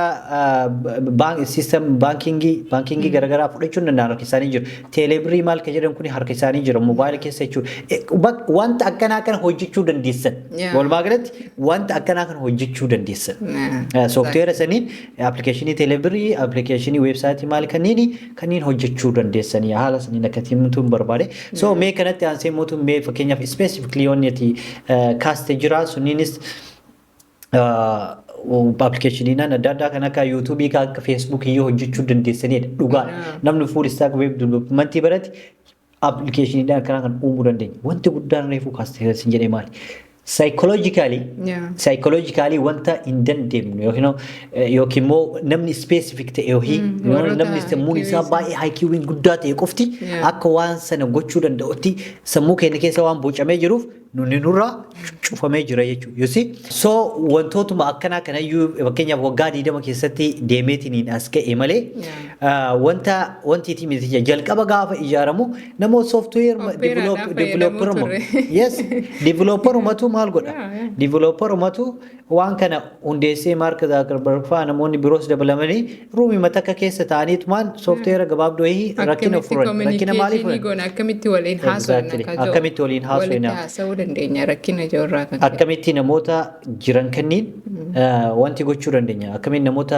[SPEAKER 1] system bankingii garaagaraa fudhachuun danda'an harka isaanii jiru. Teeleebirii maal kan jedhan kun harka isaanii jira moobaayila keessa jechuudha. Wanta akkanaa kana hojjechuu dandeessan. Walumaa galatti wanta akkanaa kana hojjechuu dandeessan. Software saniin applicationii teeleebirii, applicationii websiteii maal kanneen hojjechuu dandeessanii haala saniin akka himuun barbaade. So mee kanatti aansee mootum mee fakkeenyaaf specifically wanni ati kaaste jira, sunniinis applicationiin adda addaa kan akka YouTubeii, kan akka Facebookii yoo hojjechuu dandeessanidha. Dhugaadha. Namni full stack web developmentii barate applicationiidhaan akkanaa kan uumuu dandeenya. Wanti guddaan reefuu kaastee sin jedhee maali? Psychologically wanta hin dandeenyu yookiin immoo namni specific ta'e yookiin namni sammuun isaa baay'ee IQ'n guddaa ta'e qofti akka waan sana gochuu danda'utti sammuu keenya keessa waan bocamee jiruuf nuni nurraa cufamee jira jechuudha. You see? So wantootuma akkanaa kanayyuu fakkeenyaaf waggaa 20 keessatti deemeetiniin as ga'e malee wanta wanti itti miti. Jalqaba gaafa ijaaramu namoota software developeruma, yes, developerumatu maal godha? Developerumatu waan kana hundeessee, Mark Zuckerberg fa'aa namoonni biroos dabalamanii roomii matakka keessa ta'aniitumaan software gabaabdoo wayii rakkina furan. Rakkina maalii furan?
[SPEAKER 2] Akkamitti waliin haasofna?
[SPEAKER 1] Akkamitti waliin haasofna?
[SPEAKER 2] Haasa'uu dandeenya rakkina jirurraa kan.
[SPEAKER 1] Akkamitti namoota jiran kanniin wanti gochuu dandeenya? Akkamitti namoota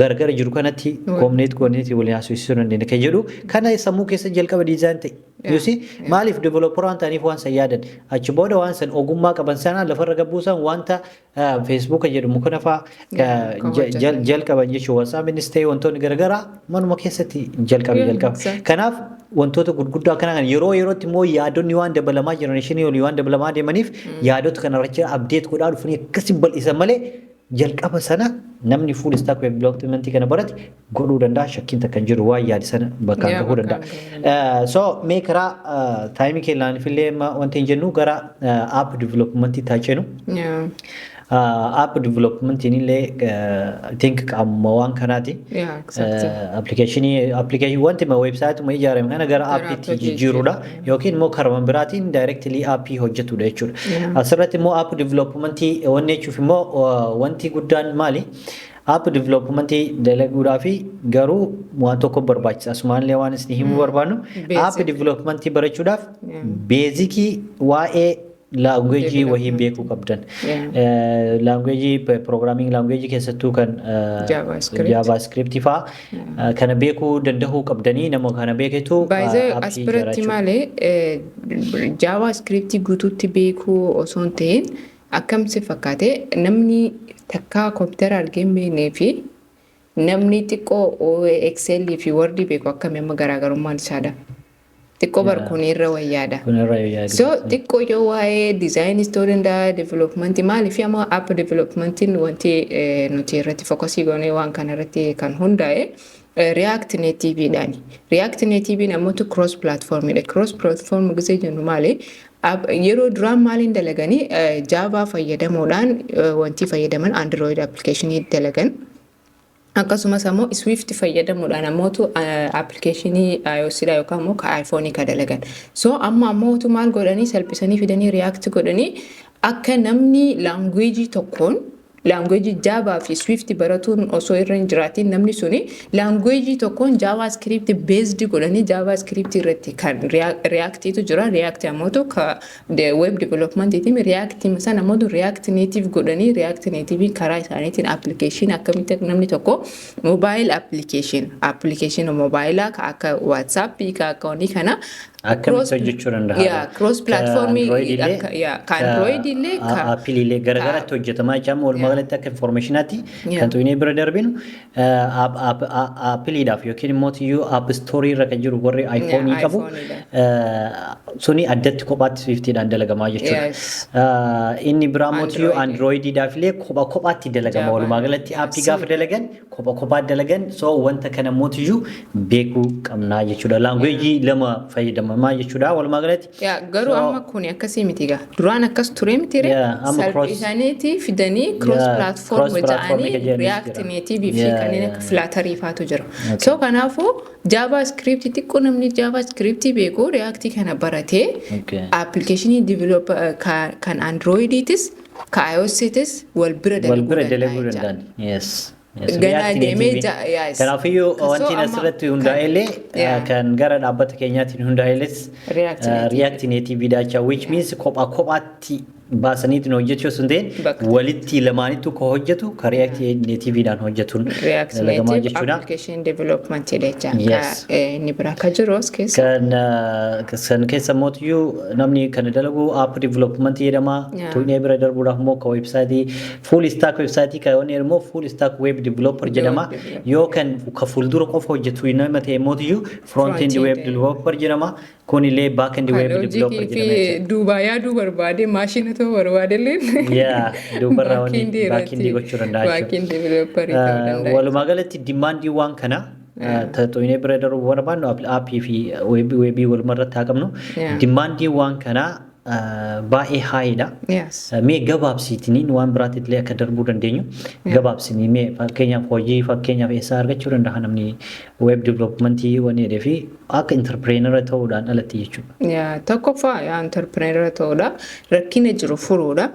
[SPEAKER 1] gargar jiru kanatti communicate gooneeti waliin haasofsiisuu dandeenya kan jedhu kana sammuu keessa jalqaba design ta'e. You see, maaliif developer waan ta'aniif waan san yaadan, achi booda waan san ogummaa qaban sana lafarra gabbuusan wanta Facebooka jedhamu kana fa'aa jalqaban jechuudha. WhatsAppinis ta'e wantoonni garaagaraa manuma keessatti jalqabe jalqaba. Kanaaf wantoota gurguddaa akkana kan yeroo yerootti immoo yaadonni waan dabalamaa jiran, ishinii olii waan dabalamaa deemaniif, yaadota kana irratti update godhaa dhufanii akkasi bal'isan malee jalqaba sana namni full stack web development kana barate godhuu danda'a, shakkiin takka hin jiru, waan yaade sana bakkaan gahuu danda'a. So mee karaa timeii keenyaanifillee wanti hin jennu gara app development taacenu. App developmentiin illee I think qaamuma waan kanaati. Applicationii wanti ma websiteuma ijaarame kana gara appiitti jijjiiruudha yookiin immoo karuma biraatiin directly appii hojjetudha jechuudha. Asirratti immoo app developmentii wanni jechuuf immoo wanti guddaan maali? App developmentii dalaguudhaa fi garuu waan tokko barbaachisa. Asumaanillee waan isin himuu barbaannu, app developmentii barachuudhaaf basicii waa'ee languageii wahii beekuu qabdan. Languageii programming languageii keessattuu kan JavaScript fa'aa kana beekuu danda'uu qabdanii, nama kana beeketu.
[SPEAKER 2] Baay'ee as biratti malee JavaScript guutuutti beekuu osoo hin ta'in, akkam si fakkaate, namni takkaa koompitara argee hin beeknee fi namni xiqqoo Excel fi Word beeku akkamii amma garaagarummaan isaadha. Xiqqoo bar kun irra wayyaadha.
[SPEAKER 1] Kun irra wayyaadha.
[SPEAKER 2] So xiqqoo yoo waa'ee designis ta'uu danda'a, developmentii, maaliif amma app developmentiin wanti nuti irratti focusii goonee waan kana irratti kan hundaa'e React Nativeidhaani. React Nativein ammoo cross platformidha. Cross platform gisee jennu maali? Yeroo duraan maaliin dalaganii? Java fayyadamuudhaan wanti fayyadaman Android applicationii dalagan. Akkasumas ammoo Swift fayyadamuudhaan ammootu applicationii iOS dha yookaan immoo ka iPhone ka dalagan. So amma ammootu maal godhanii? Salphisanii fidanii React godhanii akka namni languageii tokkoon, languageii Java fi Swift baratuun osoo irra hin jiraatin, namni suni languageii tokkoon JavaScript based godhanii JavaScript irratti kan Reactiitu jira. React ammootu ka web developmentiitiin React sana ammootu React Native godhanii, React Native karaa isaaniitiin application akkamitti namni tokko mobile application mobaayilaa ka akka WhatsApp, ka akka wanni kana
[SPEAKER 1] Akkamitti hojjechuu danda'a?
[SPEAKER 2] Yeah, cross platformii ka Android illee
[SPEAKER 1] ka Apple illee garagaratti hojjetamaa jira. Walumaa galatti akka informationaatti kan tuqnee bira darbinu, Appleiidhaaf yookiin immoo iyyuu App Store irra kan jiru warri iPhone qabu suni addatti kophaatti Swiftiidhaan dalagamaa jechuudha. Inni biraa immoo iyyuu Androidiidhaaf illee kopha kophaatti dalagama. Walumaa galatti appii gaafa dalagan kopha kophaatti dalagan. So wanta kana immoo iyyuu beekuu qabnaa jechuudha. Languageii lama fayyadama. Maal jechuudha walumaa galatti.
[SPEAKER 2] Yaa, garuu amma kun akkasii miti gaa. Duraan akkas ture miti ree.
[SPEAKER 1] Yeah, amma
[SPEAKER 2] Salphisaniiti fidanii cross platform
[SPEAKER 1] cross platform
[SPEAKER 2] jedhanii
[SPEAKER 1] ka jedhanis
[SPEAKER 2] React
[SPEAKER 1] jira.
[SPEAKER 2] Native fi kanneen akka Flutter faatu jira. So kanaafuu JavaScript xiqqoo namni JavaScript beeku React kana baratee application develop kan Androidiitis ka iOSitis wal bira
[SPEAKER 1] Wal
[SPEAKER 2] dalaguu
[SPEAKER 1] bira
[SPEAKER 2] danda'a
[SPEAKER 1] dalaguu
[SPEAKER 2] jecha.
[SPEAKER 1] danda'an. Yes.
[SPEAKER 2] Ganaa
[SPEAKER 1] React
[SPEAKER 2] deemee
[SPEAKER 1] Native.
[SPEAKER 2] Yes.
[SPEAKER 1] Kanaafiyyuu
[SPEAKER 2] So
[SPEAKER 1] wanti asirratti hundaa'ellee kan gara dhaabbata keenyaatiin hundaa'elles
[SPEAKER 2] React Native.
[SPEAKER 1] React Native dha, which means kophaa kophaatti baasaniitiin hojjechuu osoo hin ta'in
[SPEAKER 2] Bakka.
[SPEAKER 1] walitti lamaanittu ka hojjetu ka React Native'dhaan hojjetuun
[SPEAKER 2] React
[SPEAKER 1] dalagamaa
[SPEAKER 2] Native
[SPEAKER 1] jechuudha.
[SPEAKER 2] application development jecha.
[SPEAKER 1] Yes.
[SPEAKER 2] Inni biraa ka jiru as keessa.
[SPEAKER 1] Kan san keessa mootiyyuu namni kana dalagu app development jedhama. Tuqnee bira darbuudhaaf immoo ka website, full stack website ka wanni immoo full stack web developer jedhama.
[SPEAKER 2] Developer.
[SPEAKER 1] Yoo kan ka fuuldura qofa hojjetu nama ta'e mootiyyuu front end web developer jedhama. Kunillee back end
[SPEAKER 2] Kan
[SPEAKER 1] web
[SPEAKER 2] hojii
[SPEAKER 1] developer
[SPEAKER 2] kee
[SPEAKER 1] jedhama
[SPEAKER 2] fi
[SPEAKER 1] jechuudha.
[SPEAKER 2] duubaa yaaduu barbaade, maashina ta'uu barbaade illee.
[SPEAKER 1] Yeah, duubarraa wanni back end gochuu danda'a jechuudha.
[SPEAKER 2] Back end developer ta'uu danda'a.
[SPEAKER 1] Walumaa galatti demandii waan kana tuqnee bira darbuu barbaannu appii fi webii walumarratti haa qabnu. Demandii waan kanaa baay'ee highdha. Mee gabaabsiitiniin waan biraatti illee akka darbuu dandeenyu gabaabsinii, mee fakkeenyaaf hojii, fakkeenyaaf eessaa argachuu danda'a namni web developmentii wanni jedhee fi akka entrepreneur ta'uudhaan alatti jechuudha?
[SPEAKER 2] Yaa, tokkoffaa yaa entrepreneur ta'uudha. Rakkina jiru furuudha.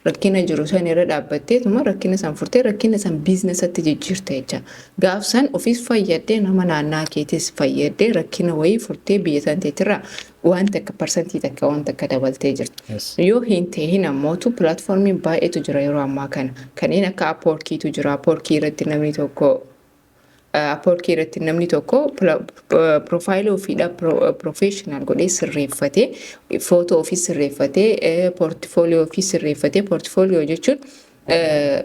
[SPEAKER 2] Rakkina jiru san irra dhaabbatteetuma rakkina san furtee rakkina san businessatti jijjiirte jecha. Gaaf san ofiis fayyadee, nama naannaa keetis fayyadee, rakkina wayii furtee biyya san teetirraa waan takka, 1% waan takka dabaltee jirti. Yoo hin ta'in ammootu platformiin baay'eetu jira yeroo ammaa kana. Kanneen akka Upworkiitu jira. Upworkii irratti namni tokko profile ofiidha professional godhee sirreeffatee, footoo ofii sirreeffatee, portfolio ofii sirreeffatee. Portfolio jechuun,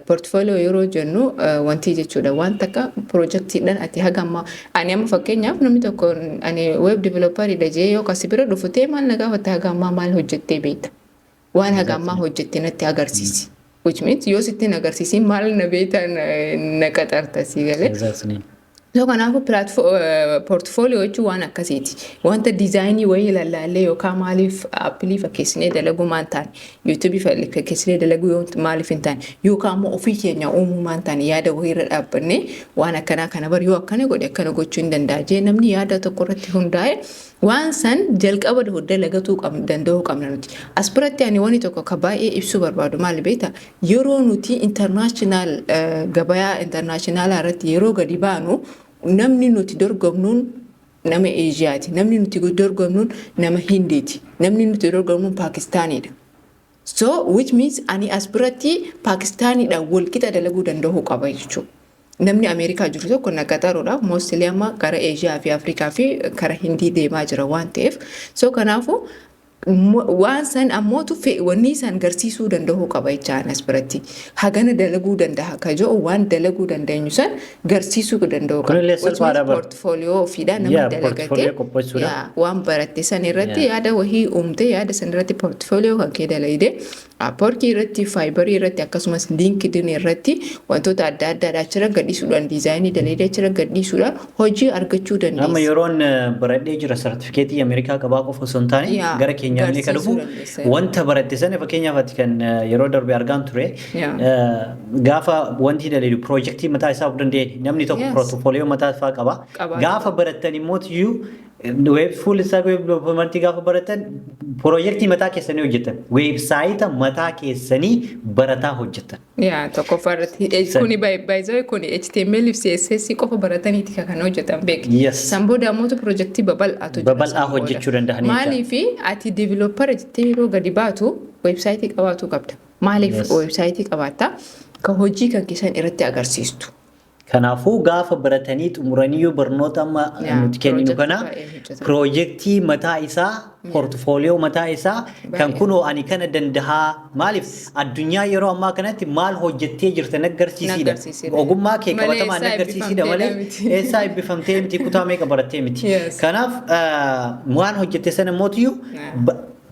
[SPEAKER 2] portfolio yeroo jennu wanti jechuudha, waan takka projectiidhaan ati haga ammaa, ani amma fakkeenyaaf namni tokko ani web developeridha jee yoo kasi bira dhufu ta'e, maal na gaafata? Haga ammaa maal hojjettee beekta? Waan haga ammaa hojjette natti agarsiisi. Which means yoo sitti hin agarsiisin maal na beekta na qaxarta si galee? So kanaafuu portfolio jechuun waan akkasiiti. Wanta designii wayii ilaallee yookaan maaliif Appleii fakkeessinee dalaguu maan taane, YouTubeii fakkeessinee dalaguu yoo maaliif hin taane, yookaan immoo ofii keenya uumuu maan taane, yaada wayii irra dhaabbannee waan akkanaa kana bar yoo akkana godhe akkana gochuu hin danda'a jee namni yaada tokko irratti hundaa'e waan san jalqaba dalagatuu danda'uu qabna nuti. As biratti ani wanni tokko ka baay'ee ibsuu barbaadu maali beektaa? Yeroo nuti international gabayaa internationalaa irratti yeroo gadi baanu, namni nuti dorgomnuun nama Eeshiyaati. Namni nuti dorgomnuun nama Hindiiti. Namni nuti dorgomnuun Paakistaaniidha. So which means ani as biratti Paakistaaniidhaan walqixa dalaguu danda'uu qaba jechuudha. Namni Ameerikaa jiru tokko na qaxaruudhaaf mostly amma gara Eeshiyaa fi Afrikaa fi kara Hindii deemaa jira waan ta'eef. So kanaafuu waan san ammootu wanni san garsiisuu danda'uu qaba jechaan as biratti. Hagana dalaguu danda'a ka jedhu, waan dalaguu dandeenyu san garsiisuu danda'uu qaba.
[SPEAKER 1] Kunillee salphaadha bara.
[SPEAKER 2] Portfolio ofiidhaa namni dalagatee
[SPEAKER 1] portfolio qopheessuudha.
[SPEAKER 2] Yaa, waan baratte san irratti yaada wahii uumte, yaada san irratti portfolio kan kee dalagde Upworkii irratti, Fiverrii irratti, akkasumas LinkedIn irratti wantoota adda addaadhaa achirra gadhiisuudhaan, designii dalagdee achirra gadhiisuudhaan hojii argachuu
[SPEAKER 1] Amma
[SPEAKER 2] dandeessa.
[SPEAKER 1] yeroon baradhee jira, sartifikeetii Ameerikaa qabaa qofa osoo hin taane gara keenyaallee kan dhufu
[SPEAKER 2] garsiisuu dandeessa.
[SPEAKER 1] Wanta baratte sana, fakkeenyaaf ati kan yeroo darbe argaan ture, gaafa wanti daleedu projectii mataa isaa of danda'e namni tokko portfolio mataa isaa qaba.
[SPEAKER 2] Qaba.
[SPEAKER 1] Gaafa barattan immoo iyyuu web full stack web development gaafa baratan projectii mataa keessanii hojjetan, website mataa keessanii barataa hojjetan.
[SPEAKER 2] Yaa, tokkoffaa irratti kuni baay'ee kuni HTML fi CSS qofa barataniiti kan hojjetan beek. San booda ammoo projectii babal'aatu jira.
[SPEAKER 1] Babal'aa
[SPEAKER 2] San booda.
[SPEAKER 1] Hojjechuu danda'anii jecha.
[SPEAKER 2] Maaliifi ati developer jettee yeroo gadi baatu websiteii qabaachuu qabda. Maaliif websiteii qabaatta? Ka hojii kan keessan irratti agarsiistu.
[SPEAKER 1] Kanaafuu gaafa baratanii xumuraniyyuu barnoota amma nuti kenninu
[SPEAKER 2] projectii
[SPEAKER 1] kana
[SPEAKER 2] baay'ee hojjetan.
[SPEAKER 1] Projectii mataa isaa, portfolio mataa isaa kan kunoo ani kana dandahaa, maaliif addunyaa yeroo ammaa kanatti maal hojjettee jirta naggarsiisiidha.
[SPEAKER 2] Naggarsiisiidha.
[SPEAKER 1] Ogummaa kee
[SPEAKER 2] Malee
[SPEAKER 1] qabatamaa
[SPEAKER 2] eessaa
[SPEAKER 1] naggarsiisiidha malee
[SPEAKER 2] eebbifamteedha miti.
[SPEAKER 1] Eessaa eebbifamtee miti, kutaa meeqa barattee miti. Kanaaf waan hojjette sana mootiyyuu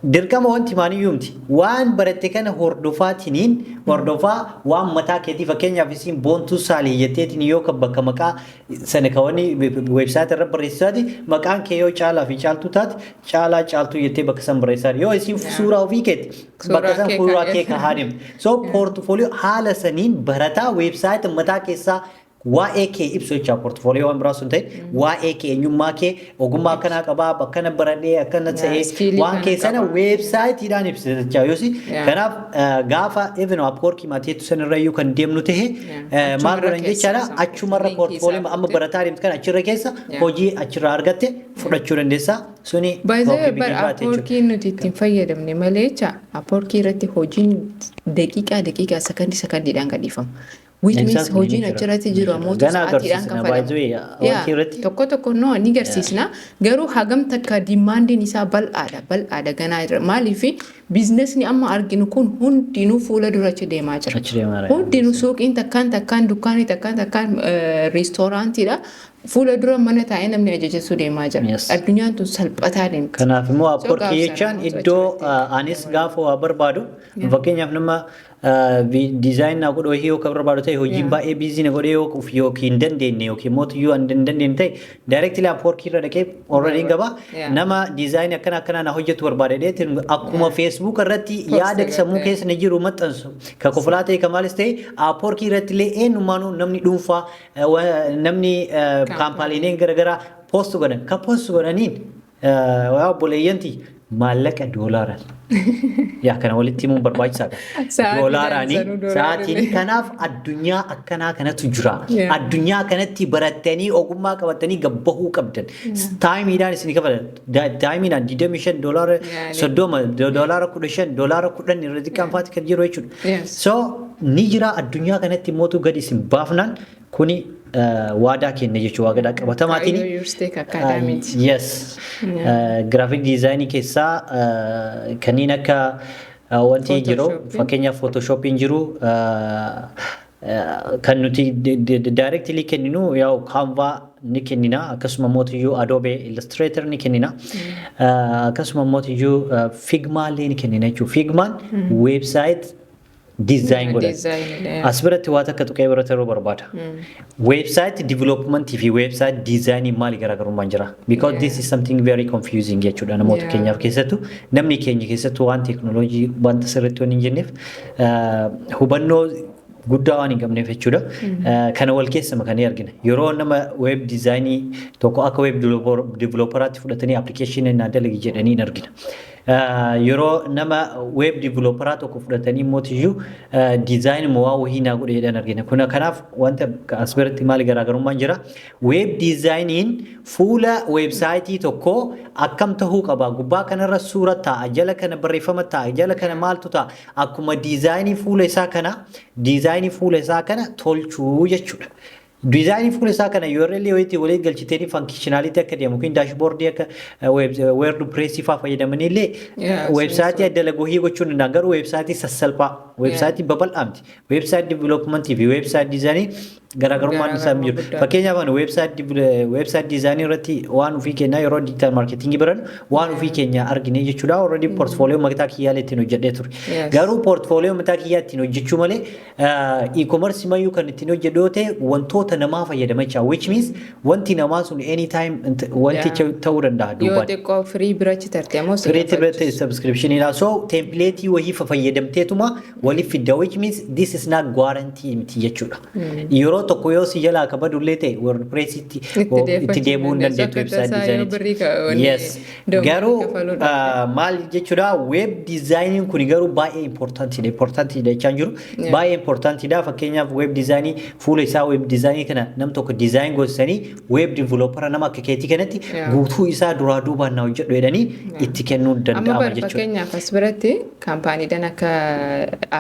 [SPEAKER 1] Dirqama wanti maaniyyuu miti. Waan baratte kana hordofaatiniin hordofaa waan mataa keetii, fakkeenyaaf isin Boontuu Saalii jetteetiin yoo kan bakka maqaa sana kawanii website irra barreessaati, maqaan kee yoo Caalaa fi Caaltuu taate, Caalaa Caaltuu jettee bakka san barreessaa. Yoo isin suuraa ofii keetti bakka san suuraa kee kahaa deemte. So portfolio haala saniin barataa website mataa keessaa waa'ee kee ibsu jecha. Portfolio waan biraa sun ta'e waa'ee kee, eenyummaa kee, ogummaa akkanaa qabaa, akkana baradhee, akkana ta'ee, waan kee sana websiteiidhaan ibsa jecha yoosi. Kanaaf gaafa even Upwork mateetu sanirrayyuu kan deemnu tahe maal godhan jechaadha, achumarra portfolio amma barataa deemtu kan achirra keessa hojii achirraa argatte fudhachuu dandeessa suni.
[SPEAKER 2] Baay'ee bar Upworkiin nuti ittiin fayyadamne malee jecha, Upworkii irratti hojiin daqiiqaa daqiiqaa, sakandii sakandiidhaan gadhiifama. Which means hojiin achirratti jiru ammoo sa'aatiidhaan
[SPEAKER 1] kafalama.
[SPEAKER 2] Tokko tokko no ni garsiisna, garuu hagam takka demandiin isaa bal'aadha, bal'aadha ganaa jira. Maaliif businessni amma arginu kun hundinuu fuula dura achi deemaa jira. Hundinuu suuqiin takkaan takkaan, dukkaanii takkaan takkaan, restaurantiidha. Fuula dura mana taa'ee namni ajajachuu deemaa jira. Addunyaan tun salphataa deemti.
[SPEAKER 1] Kanaaf immoo Upworkii jechaan iddoo anis gaafa waa barbaadu, fakkeenyaaf nama design naa godhu yoo kan barbaadu ta'e, hojiin baay'ee busy na godhee yookiin hin dandeenye yookiin mootiyyuu hin dandeenye ta'e, directly Upworkii irra dhaqee already qaba. Nama design akkana akkana na hojjetu barbaade dheetiin akkuma Facebook irratti yaada sammuu keessa na jiru maxxansu, ka koflaa ta'e, ka maalis ta'e, Upworkii irratti illee eenyumaanuu namni dhuunfaa, namni kaampaaniileen garaagaraa post godhan, ka post godhaniin waa obboleeyyanti maallaqa doolaaraan. Yaa kana walitti himuun barbaachisaadha. Doolaaraanii sa'aatiin. Kanaaf addunyaa akkanaa kanatu jira. Addunyaa kanatti barattanii ogummaa qabatanii gabbahuu qabdan. Timeiidhaan isin kafalan. Timeiidhaan 25 doolaara, 30 doolaara, 15 doolaara, 10 irra xiqqaan faati kan jiru jechuudha. So ni jira addunyaa kanatti mootu gadi isin baafnaan kuni waadaa kenna jechuudha, waadaa qabatamaatiin. Yes. Graphic designii keessaa kanneen akka wanti jiru, fakkeenyaaf Photoshopiin jiru, kan nuti directly kenninu yaa'u Canva ni kennina, akkasuma mootiyyuu Adobe Illustrator ni kennina, akkasuma mootiyyuu Figma illee ni kennina jechuudha. Figmaan website design godhan. As biratti waa takka tuqee bira taruu barbaada. Website development fi website design maali garaagarummaan jira? Because this is something very confusing jechuudha namoota keenyaaf, keessattuu namni keenya keessattuu waan teeknooloojii wanta sirriitti waan hin jenneef, hubannoo guddaa waan hin qabneef jechuudha. Kana wal keessa makanii argina. Yeroo nama web designii tokko akka web developeraatti fudhatanii applicationii naa dalagi jedhanii hin argina. Yeroo nama web developeraa tokko fudhatanii mootiyyuu design waa wahii naa godhe jedhan argina. Kuna kanaaf wanta as biratti maali garaagarummaan jira? Web designiin fuula websiteii tokkoo akkam tahuu qaba? Gubbaa kanarra suura taa'a, jala kana barreeffama taa'a, jala kana maaltu taa'a? Akkuma designii fuula isaa kana, designii fuula isaa kana tolchuu jechuudha. Designii fuula isaa kana URL wayiitti waliin galchitanii functionality akka deemu yookiin dashboardii akka WordPressii fa'aa fayyadamanii illee websiteii adda wahii gochuun danda'an, garuu websiteii sassalphaa, websiteii babal'aa miti. Website developmentii fi website designii garaagarummaan isaa hin jiru. Fakkeenyaaf ani website designii irratti waan ofii keenyaa yeroo digital marketingii barannu waan ofii keenya argine jechuudha. Already portfolio mataa kiyyaa ittiin hojjedhee ture. Garuu portfolio mataa kiyyaa ittiin hojjechuu malee e-commerce mayyuu kan ittiin hojjedhu yoo ta'e, wantoota namaa fayyadama jecha, which means wanti namaa sun anytime wanti ta'uu danda'a
[SPEAKER 2] Yoo
[SPEAKER 1] duubaan.
[SPEAKER 2] xiqqoo free bira tarte ammoo si
[SPEAKER 1] Free biratti subscription so template wahii fayyadamteetuma waliif fidda, which means this is not guarantee miti jechuudha. Yeroo tokko yoo si jalaa kabadullee ta'e, WordPressitti itti deebi'uu hin dandeettu website designitti. Yes. Garuu maal jechuudha, web designiin kun garuu baay'ee importantidha. Importantidha jechaan jiru. Baay'ee importantidha. Fakkeenyaaf web designii fuula isaa, web designii kana nam tokko design goosisanii web developera nama akka keetii kanatti guutuu isaa duraa duubaan na hojjedhu jedhanii itti kennuu danda'ama jechuudha.
[SPEAKER 2] Fakkeenyaaf as biratti kaampaaniidhaan akka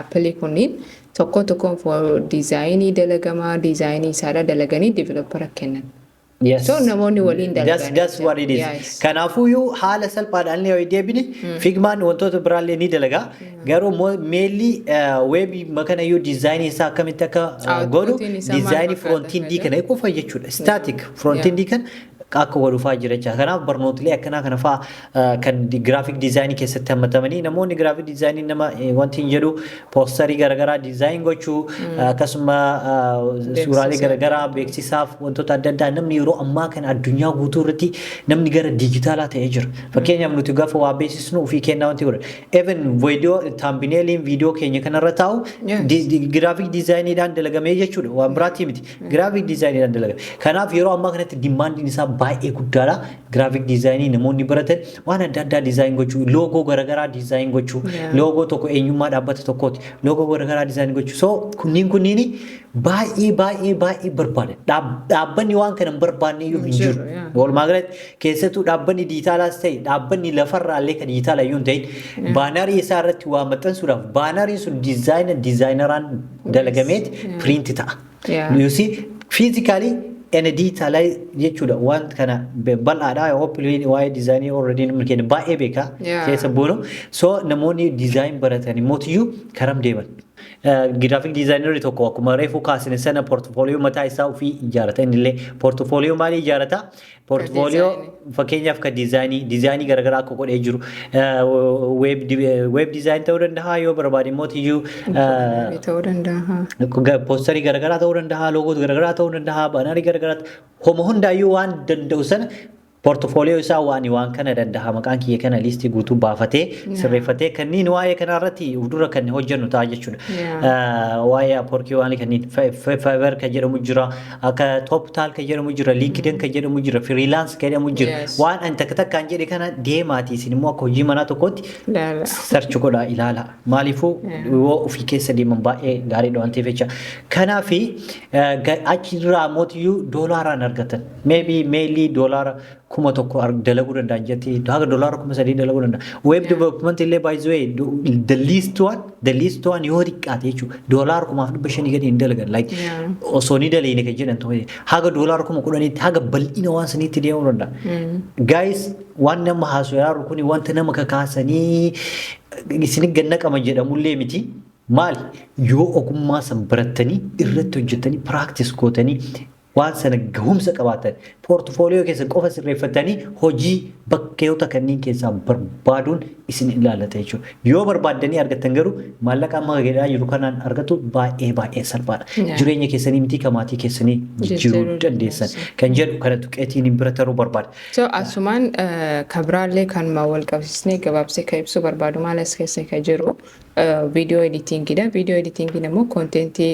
[SPEAKER 2] Appleii kunniin tokko tokkoon designii dalagamaa, designii isaadha dalaganii developera kennan.
[SPEAKER 1] Yes.
[SPEAKER 2] So namoonni waliin dalagan.
[SPEAKER 1] That's what it is. Kanaafuyyuu haala salphaadhaan illee yoo deebine, Figmaan wantoota biraallee ni dalaga. Garuu mainly webii makanayyuu designii isaa akkamitti akka godhu, designii frontendii kana qofa jechuudha. Static frontendii kana Akka godhufaa jira jecha. Kanaaf barnootilee akkanaa kana fa'aa kan graphic designii keessatti hammatamanii, namoonni graphic designii nama wanti hin jedhu, poostarii garaagaraa design gochuu, akkasuma suuraalee garaagaraa beeksisaaf, wantoota adda addaa. Namni yeroo ammaa kana addunyaa guutuu irratti namni gara diijitaalaa ta'ee jira. Fakkeenyaaf, nuti gaafa waa beeksisnu ofii kennaa wanti godhan. Even viidiyoo thumbnailiin viidiyoo keenya kanarra taa'u graphic designiidhaan dalagamee jechuudha. Waan biraatii miti. Graphic designiidhaan dalagame. Kanaaf yeroo ammaa kanatti demandiin isaa baay'ee guddaadha. Graphic designii namoonni baratan waan adda addaa design gochuu, loogoo garaagaraa design gochuu, loogoo tokko eenyummaa dhaabbata tokkooti. Loogoo garaagaraa design gochuu. So kunniin baay'ee baay'ee baay'ee barbaadan. Dhaabbanni waan kana hin barbaanne iyyuu hin jiru. Walumaa galatti, keessattuu dhaabbanni diijitaalaas ta'e, dhaabbanni lafarraa illee kan diijitaala iyyuu hin ta'in, bannerii isaa irratti waa maxxansuudhaaf banneriin sun designeraan dalagameet print ta'a. You see, physically and digital jechuudha. Waan kana bal'aadha. Hopefully waa'ee designii already namni keenya baay'ee beeka keessa buunu. So namoonni design baratan immoo karam deeman? Graphic designerri tokko akkuma reefu kaasne sana portfolio mataa isaa ofii ijaarata. Inni illee portfolio maalii ijaarata? Portfolio fakkeenyaaf kan designii garaagaraa akka godhee jiru, web design ta'uu danda'a, yoo barbaade immoo tiyyuu
[SPEAKER 2] ta'uu danda'a.
[SPEAKER 1] Poostarii garaagaraa ta'uu danda'a, loogoo garaagaraa ta'uu danda'a, bannerii garaagaraa, homa hundaayyuu waan danda'u sana portfolio isaa waan kana danda'a, maqaan kiyya kana, listii guutuu baafatee sirreeffatee kanneen waa'ee kanarratti dura kan hojjennu ta'a jechuudha. Waa'ee Upworkii waan kanneen, Fiverr kan jedhamu jira, akka Toptal kan jedhamu jira, LinkedIn kan jedhamu jira, freelance kan jedhamu jira. Waan ani takka takkaan jedhe kana deemaati isin immoo akka hojii manaa tokkotti search godhaa ilaala. Maaliifuu yoo ofii keessa deeman baay'ee gaariidha waan ta'eef jecha. Kanaafi achirraa mootiyyuu doolaaraan argatan. Maybe meelii $1,000 dalaguu danda'an jetti, haga $3,000 dalaguu danda'a. Web development illee, by the way, the least one yoo xiqqaate jechuudha, $4,500 gadi hin dalagan, like osoo ni daleene kan jedhan ta'u, haga $10,000tti, haga bal'ina waan saniitti deemuu danda'a. Guys, waan nama haasoo kuni wanta nama kakaasanii isin gannaqama jedhamullee miti. Maali? Yoo ogummaa san barattanii, irratti hojjetanii, practice gootanii, waan sana gahumsa qabaatan, portfolio keessa qofa sirreeffatanii, hojii bakkeewota kanneen keessaa barbaaduun isin ilaallata jechuudha. Yoo barbaaddanii argattan garuu maallaqa amma jedhaa jiru kanaan argatu baay'ee baay'ee salphaadha. Jireenya keessanii miti, kan maatii keessanii jijjiiruu dandeessan kan jedhu kana tuqeetiin bira taruu barbaada.
[SPEAKER 2] So asumaan kabiraallee kan wal qabsiisnee gabaabsee kan ibsuu barbaadu maal as keessa kan jiru viidiyoo editingiidha. Viidiyoo editingiin immoo contentii,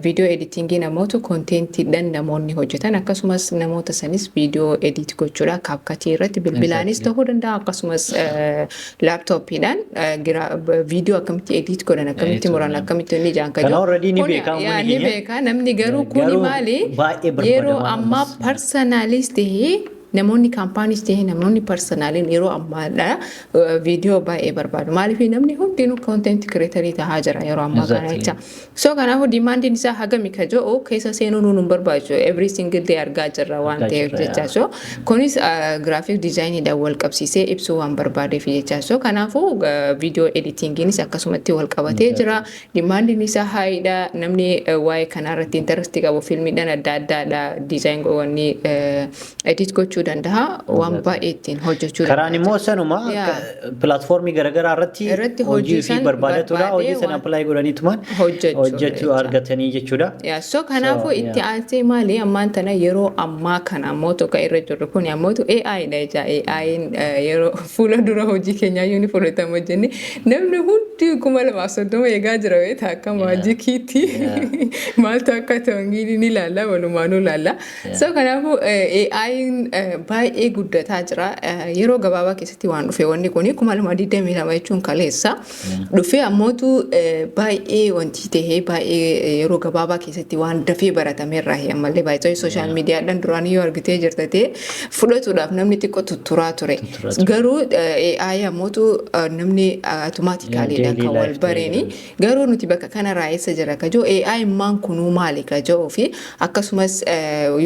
[SPEAKER 2] viidiyoo editingii namoota contentiidhaan namoonni hojjetan, akkasumas namoota sanis viidiyoo edit gochuudha CapCutii irratti bilbilaanis ta'uu danda'a, akkasumas laptopiidhaan viidiyoo akkamitti edit godhan, akkamitti muran, akkamitti inni ijaan
[SPEAKER 1] kan already ni beeka.
[SPEAKER 2] Ni beeka namni. Garuu kuni maali, yeroo ammaa personalis tahee, namoonni companys ta'ee, namoonni personaliin yeroo ammaadha viidiyoo baay'ee barbaadu. Maaliif namni hundinuu content creatorii tahaa jira yeroo ammaa kana jecha. So kanaafuu demandiin isaa hagami ka jedhu keessa seenuu nuun hin barbaachisu. Every single day argaa jirra waan ta'eef jecha. So kunis graphic designiidhaan wal qabsiisee ibsuu waan barbaadeef jecha. So kanaafuu viidiyoo editingiinis akkasumatti wal qabatee jira. Demandiin isaa highdha. Namni waa'ee kanarratti interestii qabu fiilmiidhaan adda addaadha design wanni edit gochuu danda'a, waan baay'ee ittiin hojjechuu.
[SPEAKER 1] Karaan immoo sanuma, platformii garaagaraa irratti hojii fi barbaadatudha. Hojii sana apply godhaniitumaan hojjechuu argatanii jechuudha.
[SPEAKER 2] So kanaafuu itti aansee maali, ammaan tana yeroo ammaa kana ammoo tokko irra jirru kun ammootu AI dha jecha. AI'n yeroo fuula dura hojii keenyaa ni fudhatama jenne, namni hundi 2030 eegaa jira beektaa, akka magiciitti maaltu akka ta'u ni ilaalla, walumaanuu ilaalla. So kanaafuu AI'n baay'ee guddataa jira. Yeroo gabaabaa keessatti waan dhufe wanni kuni, 2022 jechuun kaleessa. Dhufee ammootu baay'ee wanti tahee, baay'ee yeroo gabaabaa keessatti waan dafee baratameerraa ammallee baay'ee social mediadhaan duraan yoo argitee jirta ta'e, fudhatuudhaaf namni xiqqoo tutturaa ture. Garuu AI ammootu namni automaticallydhaan kan wal bareeni. Garuu nuti bakka kanarraa eessa jira ka jiru, AI maan kunuu maali ka jedhuu fi akkasumas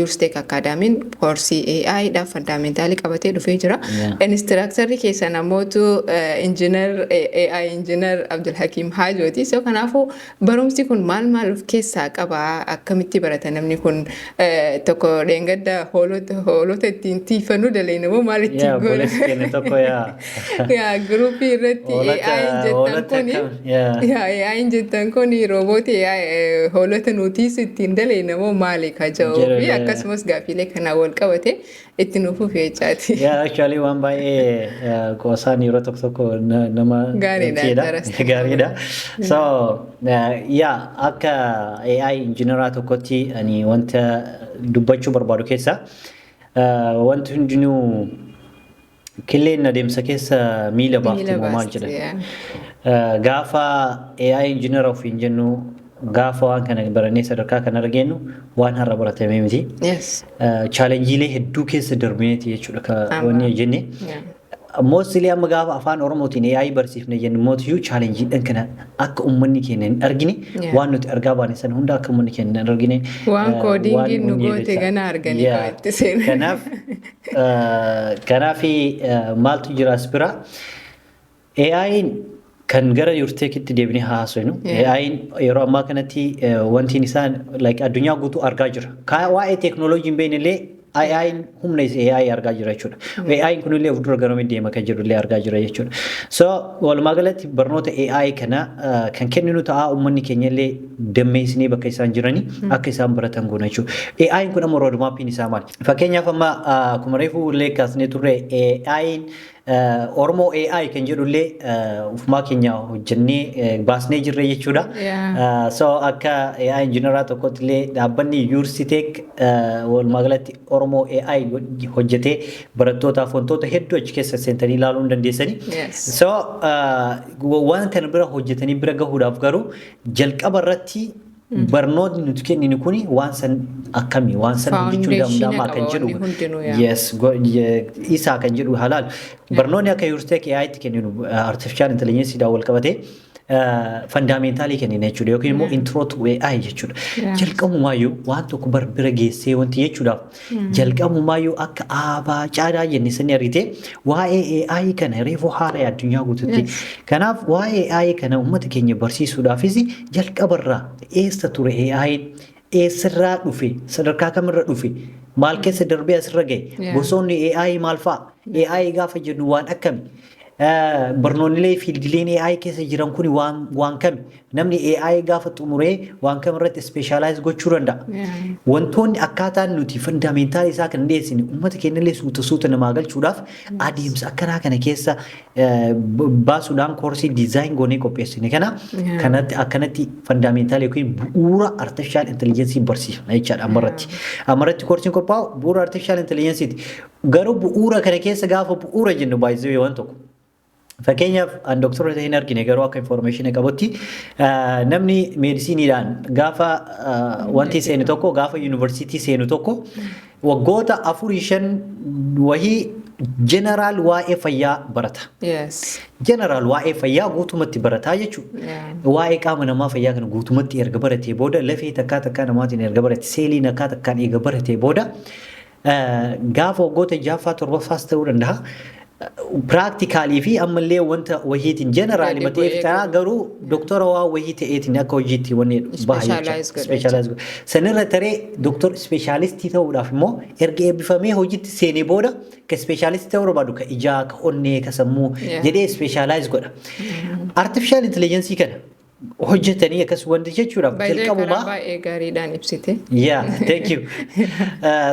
[SPEAKER 2] YoursTech Academyn koorsii AI AIdhaaf fundamentalii qabatee dhufee jira. Instructorri keessan namootu engineer AI engineer Abdulhakiim Haajooti. So kanaafuu barumsi kun maal maal of keessaa qaba? Akkamitti barata namni kun? Tokko dheengadda hoolota ittiin tiifannu daleena moo maal ittiin goona?
[SPEAKER 1] Obboleessi keenya tokko yaa.
[SPEAKER 2] Yaa, groupii irratti AI jettan kuni, yaa, AI jettan kuni roobootii hoolota nutiis ittiin daleena moo maali ka jedhuu fi akkasumas gaaffiilee kanaan wal qabate itti nuufuuf jechaati.
[SPEAKER 1] Yaa, actually waan baay'ee qoosaan yeroo tokko tokko nama
[SPEAKER 2] Gaariidha.
[SPEAKER 1] Gaariidha. So yaa, akka AI engineeraa tokkotti ani wanta dubbachuu barbaadu keessa wanti hundinuu killeen adeemsa keessa miila baafti moo maal jedhan. Gaafa AI engineer ofiin jennu, gaafa waan kana barannee sadarkaa kana argeennu, waan har'a baratamee miti. Challengeiilee hedduu keessa darbineeti jechuudha wanni jenne. Mostly amma gaafa afaan Oromootiin AI barsiifne jennu mootiyyuu challengeiidhaan kana akka uummanni keenya hin argine, waan nuti argaa baane sana hunda akka uummanni keenya hin argine.
[SPEAKER 2] Waan codingiin nu goote gana arganii itti seenu.
[SPEAKER 1] Kanaaf maaltu jira as bira? AI'n kan gara YoursTechitti deebinee haasofnu. AI'n yeroo ammaa kanatti wanti isaan like addunyaa guutuu argaa jira. Waa'ee teeknooloojii hin beekne illee AI'n humna AI argaa jira jechuudha. AI'n kunillee of dura garamii deema kan jedhu illee argaa jira jechuudha. So walumaa galatti barnoota AI kana kan kenninu ta'a, uummanni keenya illee dammeessinee bakka isaan jiranii akka isaan baratan goona jechuudha. AI'n kun amma roadmapiin isaa maali? Fakkeenyaaf amma akkuma reefu illee kaasnee turre, AI'n Oromoo AI kan jedhu illee ufumaa keenya hojjennee baasnee jirre jechuudha. So akka AI engineeraa tokkotti illee dhaabbanni YoursTech walumaa galatti Oromoo AI hojjetee barattootaaf wantoota hedduu achi keessa seentanii ilaaluu hin dandeessanii. So waan kana bira hojjetanii bira gahuudhaaf garuu jalqaba irratti barnootni nuti kenninu kuni waan san akkamii waan san hojjechuu danda'ama kan jedhu, yes, isaa kan jedhu halaal. Barnoonni akka YoursTech AI tti kenninu artificial intelligence dhaan wal qabatee fundamentalii kennina jechuudha yookiin immoo intro to AI jechuudha. Jalqabumaayyuu waan tokko bar bira geessee wanti jechuudhaaf jalqabumaayyuu akka aabaa caadaa jenne sani argite waa'ee AI kana reefuu haaraa addunyaa guututti. Kanaaf waa'ee AI kana uummata keenya barsiisuudhaafis jalqabarraa eessa ture AI, eessarraa dhufe, sadarkaa kamirra dhufe, maal keessa darbee asirra gahe, gosoonni AI maal fa'a, AI gaafa jennu waan akkami, barnoonnilee fieldileen AI keessa jiran kun waan kami, namni AI gaafa xumuree waan kam irratti specialize gochuu danda'a. Wantoonni akkaataan nuti fundamental isaa kan dhiyeessine uummata keenyallee suuta suuta namaa galchuudhaaf adeemsa akkanaa kana keessa baasuudhaan koorsii design goonee qopheessine kana kanatti akkanatti fundamental yookiin bu'uura artificial intelligence barsiifna jechaadha ammarratti. Ammarratti koorsiin qophaa'u bu'uura artificial intelligenceeti. Garuu bu'uura kana keessa gaafa bu'uura jennu baay'isee waan tokko. Fakkeenyaaf an doktora ta'ee hin argine, garuu akka information qabutti namni meediisiiniidhaan gaafa wanti seenu tokko, gaafa yuunivarsiitii seenu tokko, waggoota afurii shan wahii general waa'ee fayyaa barata. General waa'ee fayyaa guutumatti barataa jechuudha. Waa'ee qaama namaa fayyaa kana guutumatti erga baratee booda, lafee takkaa takkaa namaatiin erga barate, seeliin takkaa takkaan erga baratee booda, gaafa waggoota ja'affaa torbaffaas ta'uu danda'a. Practicalii fi ammallee wanta wahiitiin generalii
[SPEAKER 2] Gadi
[SPEAKER 1] matee
[SPEAKER 2] bu'ee
[SPEAKER 1] ta'a, garuu doktora waa wahii ta'eetiin akka hojiitti wanni baha jecha.
[SPEAKER 2] Specialize godha.
[SPEAKER 1] Specialize godha. Sanirra taree doktor specialistii ta'uudhaaf immoo erga eebbifamee hojiitti seenee booda ka specialistii ta'uu barbaadu, ka ijaa, ka onnee, ka sammuu jedhee specialize godha. Artificial intelligence kana hojjetanii akkas wanti jechuudhaaf
[SPEAKER 2] Baay'ee karaa
[SPEAKER 1] jalqabumaa
[SPEAKER 2] baay'ee gaariidhaan ibsite.
[SPEAKER 1] Yeah, thank you.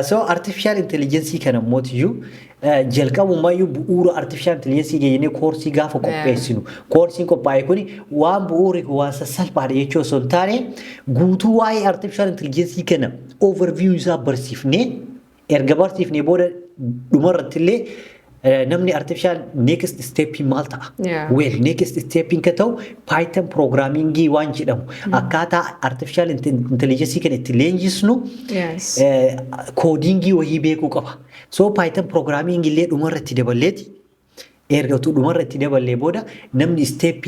[SPEAKER 1] So artificial intelligence kana mootiyyuu jalqabumaayyuu bu'uura artificial intelligence jennee koorsii gaafa qopheessinu, koorsiin qophaa'e kuni waan bu'uuri waan sassalphaadha jechuu osoo hin taane, guutuu waa'ee artificial intelligence kana overview isaa barsiifnee, erga barsiifnee booda dhumarratti illee namni artificial next step maal ta'a? Well, next step ka ta'u Python programming waan jedhamu, akkaataa artificial intelligence kana itti leenjisnu codingii wahii beekuu qaba. So Python programming illee dhumarratti daballeeti Erga utuu dhumarra itti daballee booda namni step,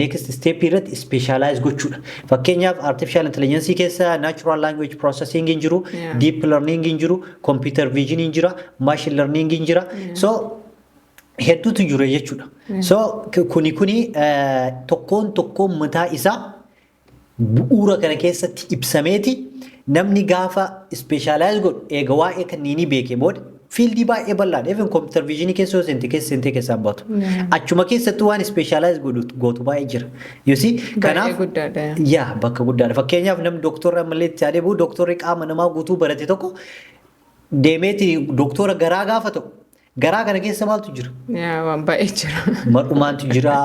[SPEAKER 1] next step irratti specialize gochuudha. Fakkeenyaaf, artificial intelligence keessa natural language processing hin jiru, deep learning hin jiru, computer vision hin jira, machine learning hin jira. So hedduutu jiru jechuudha. So kuni tokkoon tokkoon mataa isaa bu'uura kana keessatti ibsameeti, namni gaafa specialize godhu, eega waa'ee kanneenii beekee booda, field baay'ee bal'aadha. Even computer vision keessa yoo seente, keessa seentee keessaan baatu. Achuma keessattuu waan specialize gootu baay'ee jira. You see?
[SPEAKER 2] Baay'ee guddaadha.
[SPEAKER 1] Yaa, bakka guddaadha. Fakkeenyaaf, namni dooktorri ammallee itti adeemu, dooktorri qaama namaa guutuu barate tokko deemeeti dooktora garaa gaafa ta'u, garaa kana keessa maaltu jira?
[SPEAKER 2] Yaa, waan baay'ee jira.
[SPEAKER 1] Mar'umaantu jira,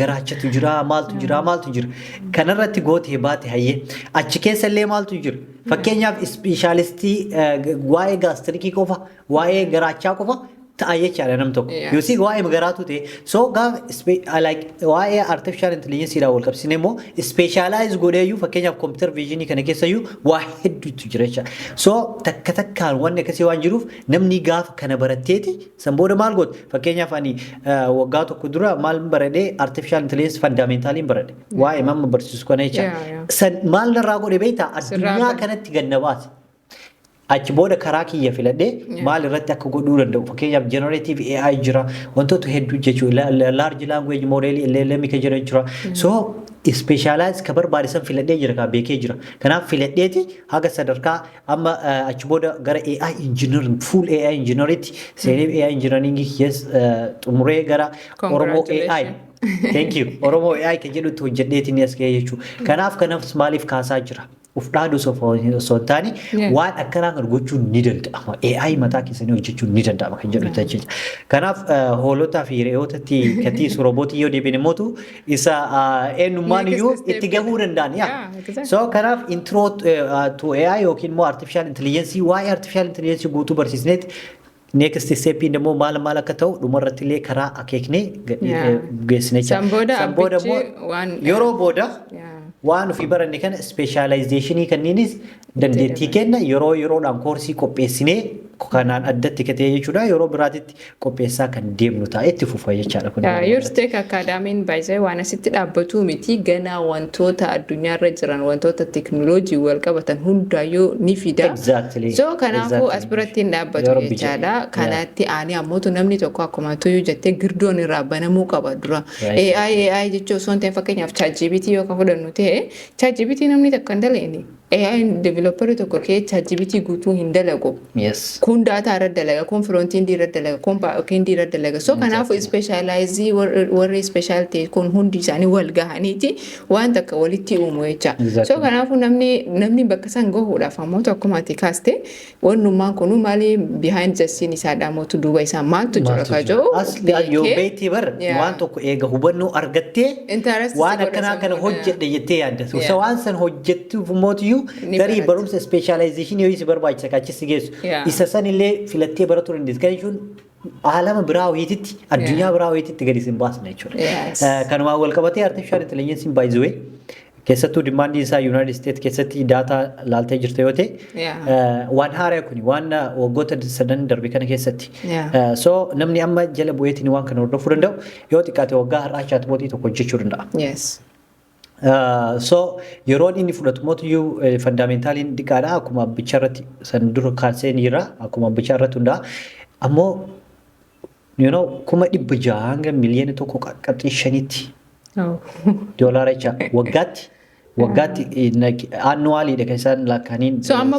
[SPEAKER 1] garaachatu jira, maaltu jira, maaltu jira. Kanarratti gootee baate, hayyee, achi keessa illee maaltu jira? Fakkeenyaaf, specialist waa'ee gastric qofa, waa'ee garaachaa qofa ta'a jechaadha nam tokko. You see, waa'ee garaatu ta'e. So gaafa like waa'ee artificial intelligence dhaan wal qabsiisne immoo, specialize godheeyyuu, fakkeenyaaf computer vision kana keessayyuu waa hedduutu jira jechaadha. So takka takkaan wanni akkasii waan jiruuf, namni gaafa kana baratteeti san booda maal gootu? Fakkeenyaaf, ani waggaa tokko dura maal baradhee? Artificial intelligence fundamentaliin baradhe. Waa'ee mamma barsiisu kana jechaadha. San maal narraa godhe beektaa? Addunyaa kanatti ganna baase. Achi booda karaa kiyya filadhee maal irratti akka godhuu danda'u, fakkeenyaaf generative AI jira, wantoota hedduu jechuudha, large language model, LLM kan jedhan jira. So specialize ka barbaade san filadhee jira, ka beekee jira. Kanaaf filadheeti haga sadarkaa amma achi booda gara AI engineer, full AI engineeritti seenee, AI engineering yes xumuree gara Oromoo AI. Thank you. Oromoo AI kan jedhutti hojjedheetiin as ga'e jechuudha. Kanaaf maaliif kaasaa jira? Uf dhaaduu osoo hin taane, waan akkanaa kan gochuun ni danda'ama. AI mataa keessanii hojjechuun ni danda'ama kan jedhu jechuudha. Kanaaf hoolotaa fi re'ootatti katiisu roobootii yoo deebiin immoo isa eenyummaan iyyuu itti gahuu danda'an. So kanaaf intro to AI yookiin immoo artificial intelligence, waa'ee artificial intelligence guutuu barsiisneeti, next step immoo maal maal akka ta'u dhumarratti illee karaa akeeknee geessine
[SPEAKER 2] jechuudha. San booda
[SPEAKER 1] yeroo booda waan ofii baranne kana specialization kanniinis dandeettii kenna, yeroo yeroodhaan koorsii qopheessinee kanaan addatti katee jechuudha, yeroo biraatitti qopheessaa kan deemnu ta'a, itti fufa jechaadha kun.
[SPEAKER 2] YoursTech Academyn baay'ee waan asitti dhaabbatu miti, ganaa wantoota addunyaarra jiran, wantoota teknooloojii wal qabatan hundaayyuu ni fida. So kanaafuu as biratti hin dhaabbatu jechaadha. Kanatti aanee ammootu namni tokko akkuma tuyyuu jettee girdoon irraa banamuu qaba dura. AI AI jechuu osoo hin ta'in, fakkeenyaaf ChatGPT yoo kan fudhannu ta'e, ChatGPT namni tokko hin dalagne. AI developer tokko kee ChatGPT guutuu hin dalagu. Kun data irra dalaga, kun frontend irra dalaga, kun backend irra dalaga. So kanaafuu specialize warri special ta'e kun hundi isaanii wal gahaniiti waan takka walitti uumu jecha. So kanaafuu namni bakka san gahuudhaaf ammoo akkuma ati kaaste, wannummaan kunu maali, behind the scene isaadha mootu, duuba isaa maaltu jira ka jiru.
[SPEAKER 1] Yoo beektii bar waan tokko eega hubannoo argattee, waan akkanaa kana hojjedhe jettee yaadda. So waan san hojjettuuf mootiyyuu garii barumsa specialization yoo si barbaachisa kaachis si geessu. Isa san illee filattee barachuu dandeessa. Kana jechuun aalama biraa wayiititti, addunyaa biraa wayiititti gadi sin baasna jechuudha. Kanumaan wal qabatee artificial intelligence, by the way, keessattuu demand isaa United States keessatti data laaltee jirte yoo ta'e, waan haaraa kuni waan waggoota 3 darbe kana keessatti. So namni amma jala bu'eetiin waan kana hordofuu danda'u, yoo xiqqaate waggaa har'aa chatbot tokko hojjechuu danda'a. So yeroon inni fudhatu mootiyyuu fundamentaliin xiqqaadha, akkuma abbicha irratti san dura kaasee jira, akkuma abbichaa irratti hundaa'a. Ammoo 600,000 hanga 1.5 miliyoonitti doolaara jecha waggaatti annuallydha kan isaan lakkaaniin.
[SPEAKER 2] So amma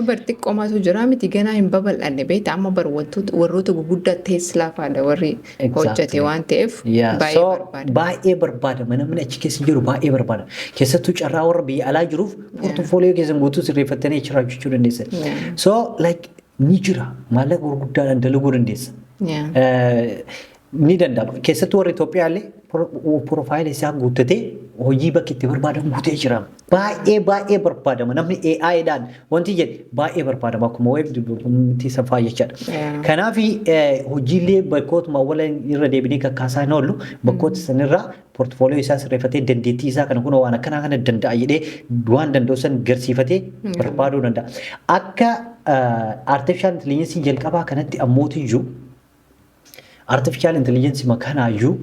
[SPEAKER 2] bar xiqqoomaatu jira miti, ganaa hin babal'anne beekta, amma bar wantoota warroota guguddaa Tesla fa'aadha warri hojjete waan ta'eef baay'ee barbaada.
[SPEAKER 1] Baay'ee barbaadama, namni achi keessa jiru baay'ee barbaada. Keessattuu carraa warra biyya alaa jiruuf portfolio keessan guutuu sirreeffattanii achirraa hojjechuu dandeessan. So like ni jira, maallaqa gurguddaadhaan dalaguu dandeessa. Ni danda'ama. Keessattuu warri Itoophiyaa illee profile isaa guuttatee hojii bakki itti barbaadan guutee jira. Baay'ee baay'ee barbaadama. Namni AI-dhaan wanti jedhe baay'ee barbaadama. Akkuma web development safaa jechaadha. Kanaaf hojiilee bakkootuma wala irra deebinee kakkaasaa hin oollu, bakkoota sanirraa portfolio isaa sirreeffatee, dandeettii isaa kana kun waan akkanaa kana danda'a jedhee waan danda'u san garsiifatee barbaaduu danda'a. Akka artificial intelligence jalqabaa kanatti ammootiyyuu Artificial intelligence makanaayyuu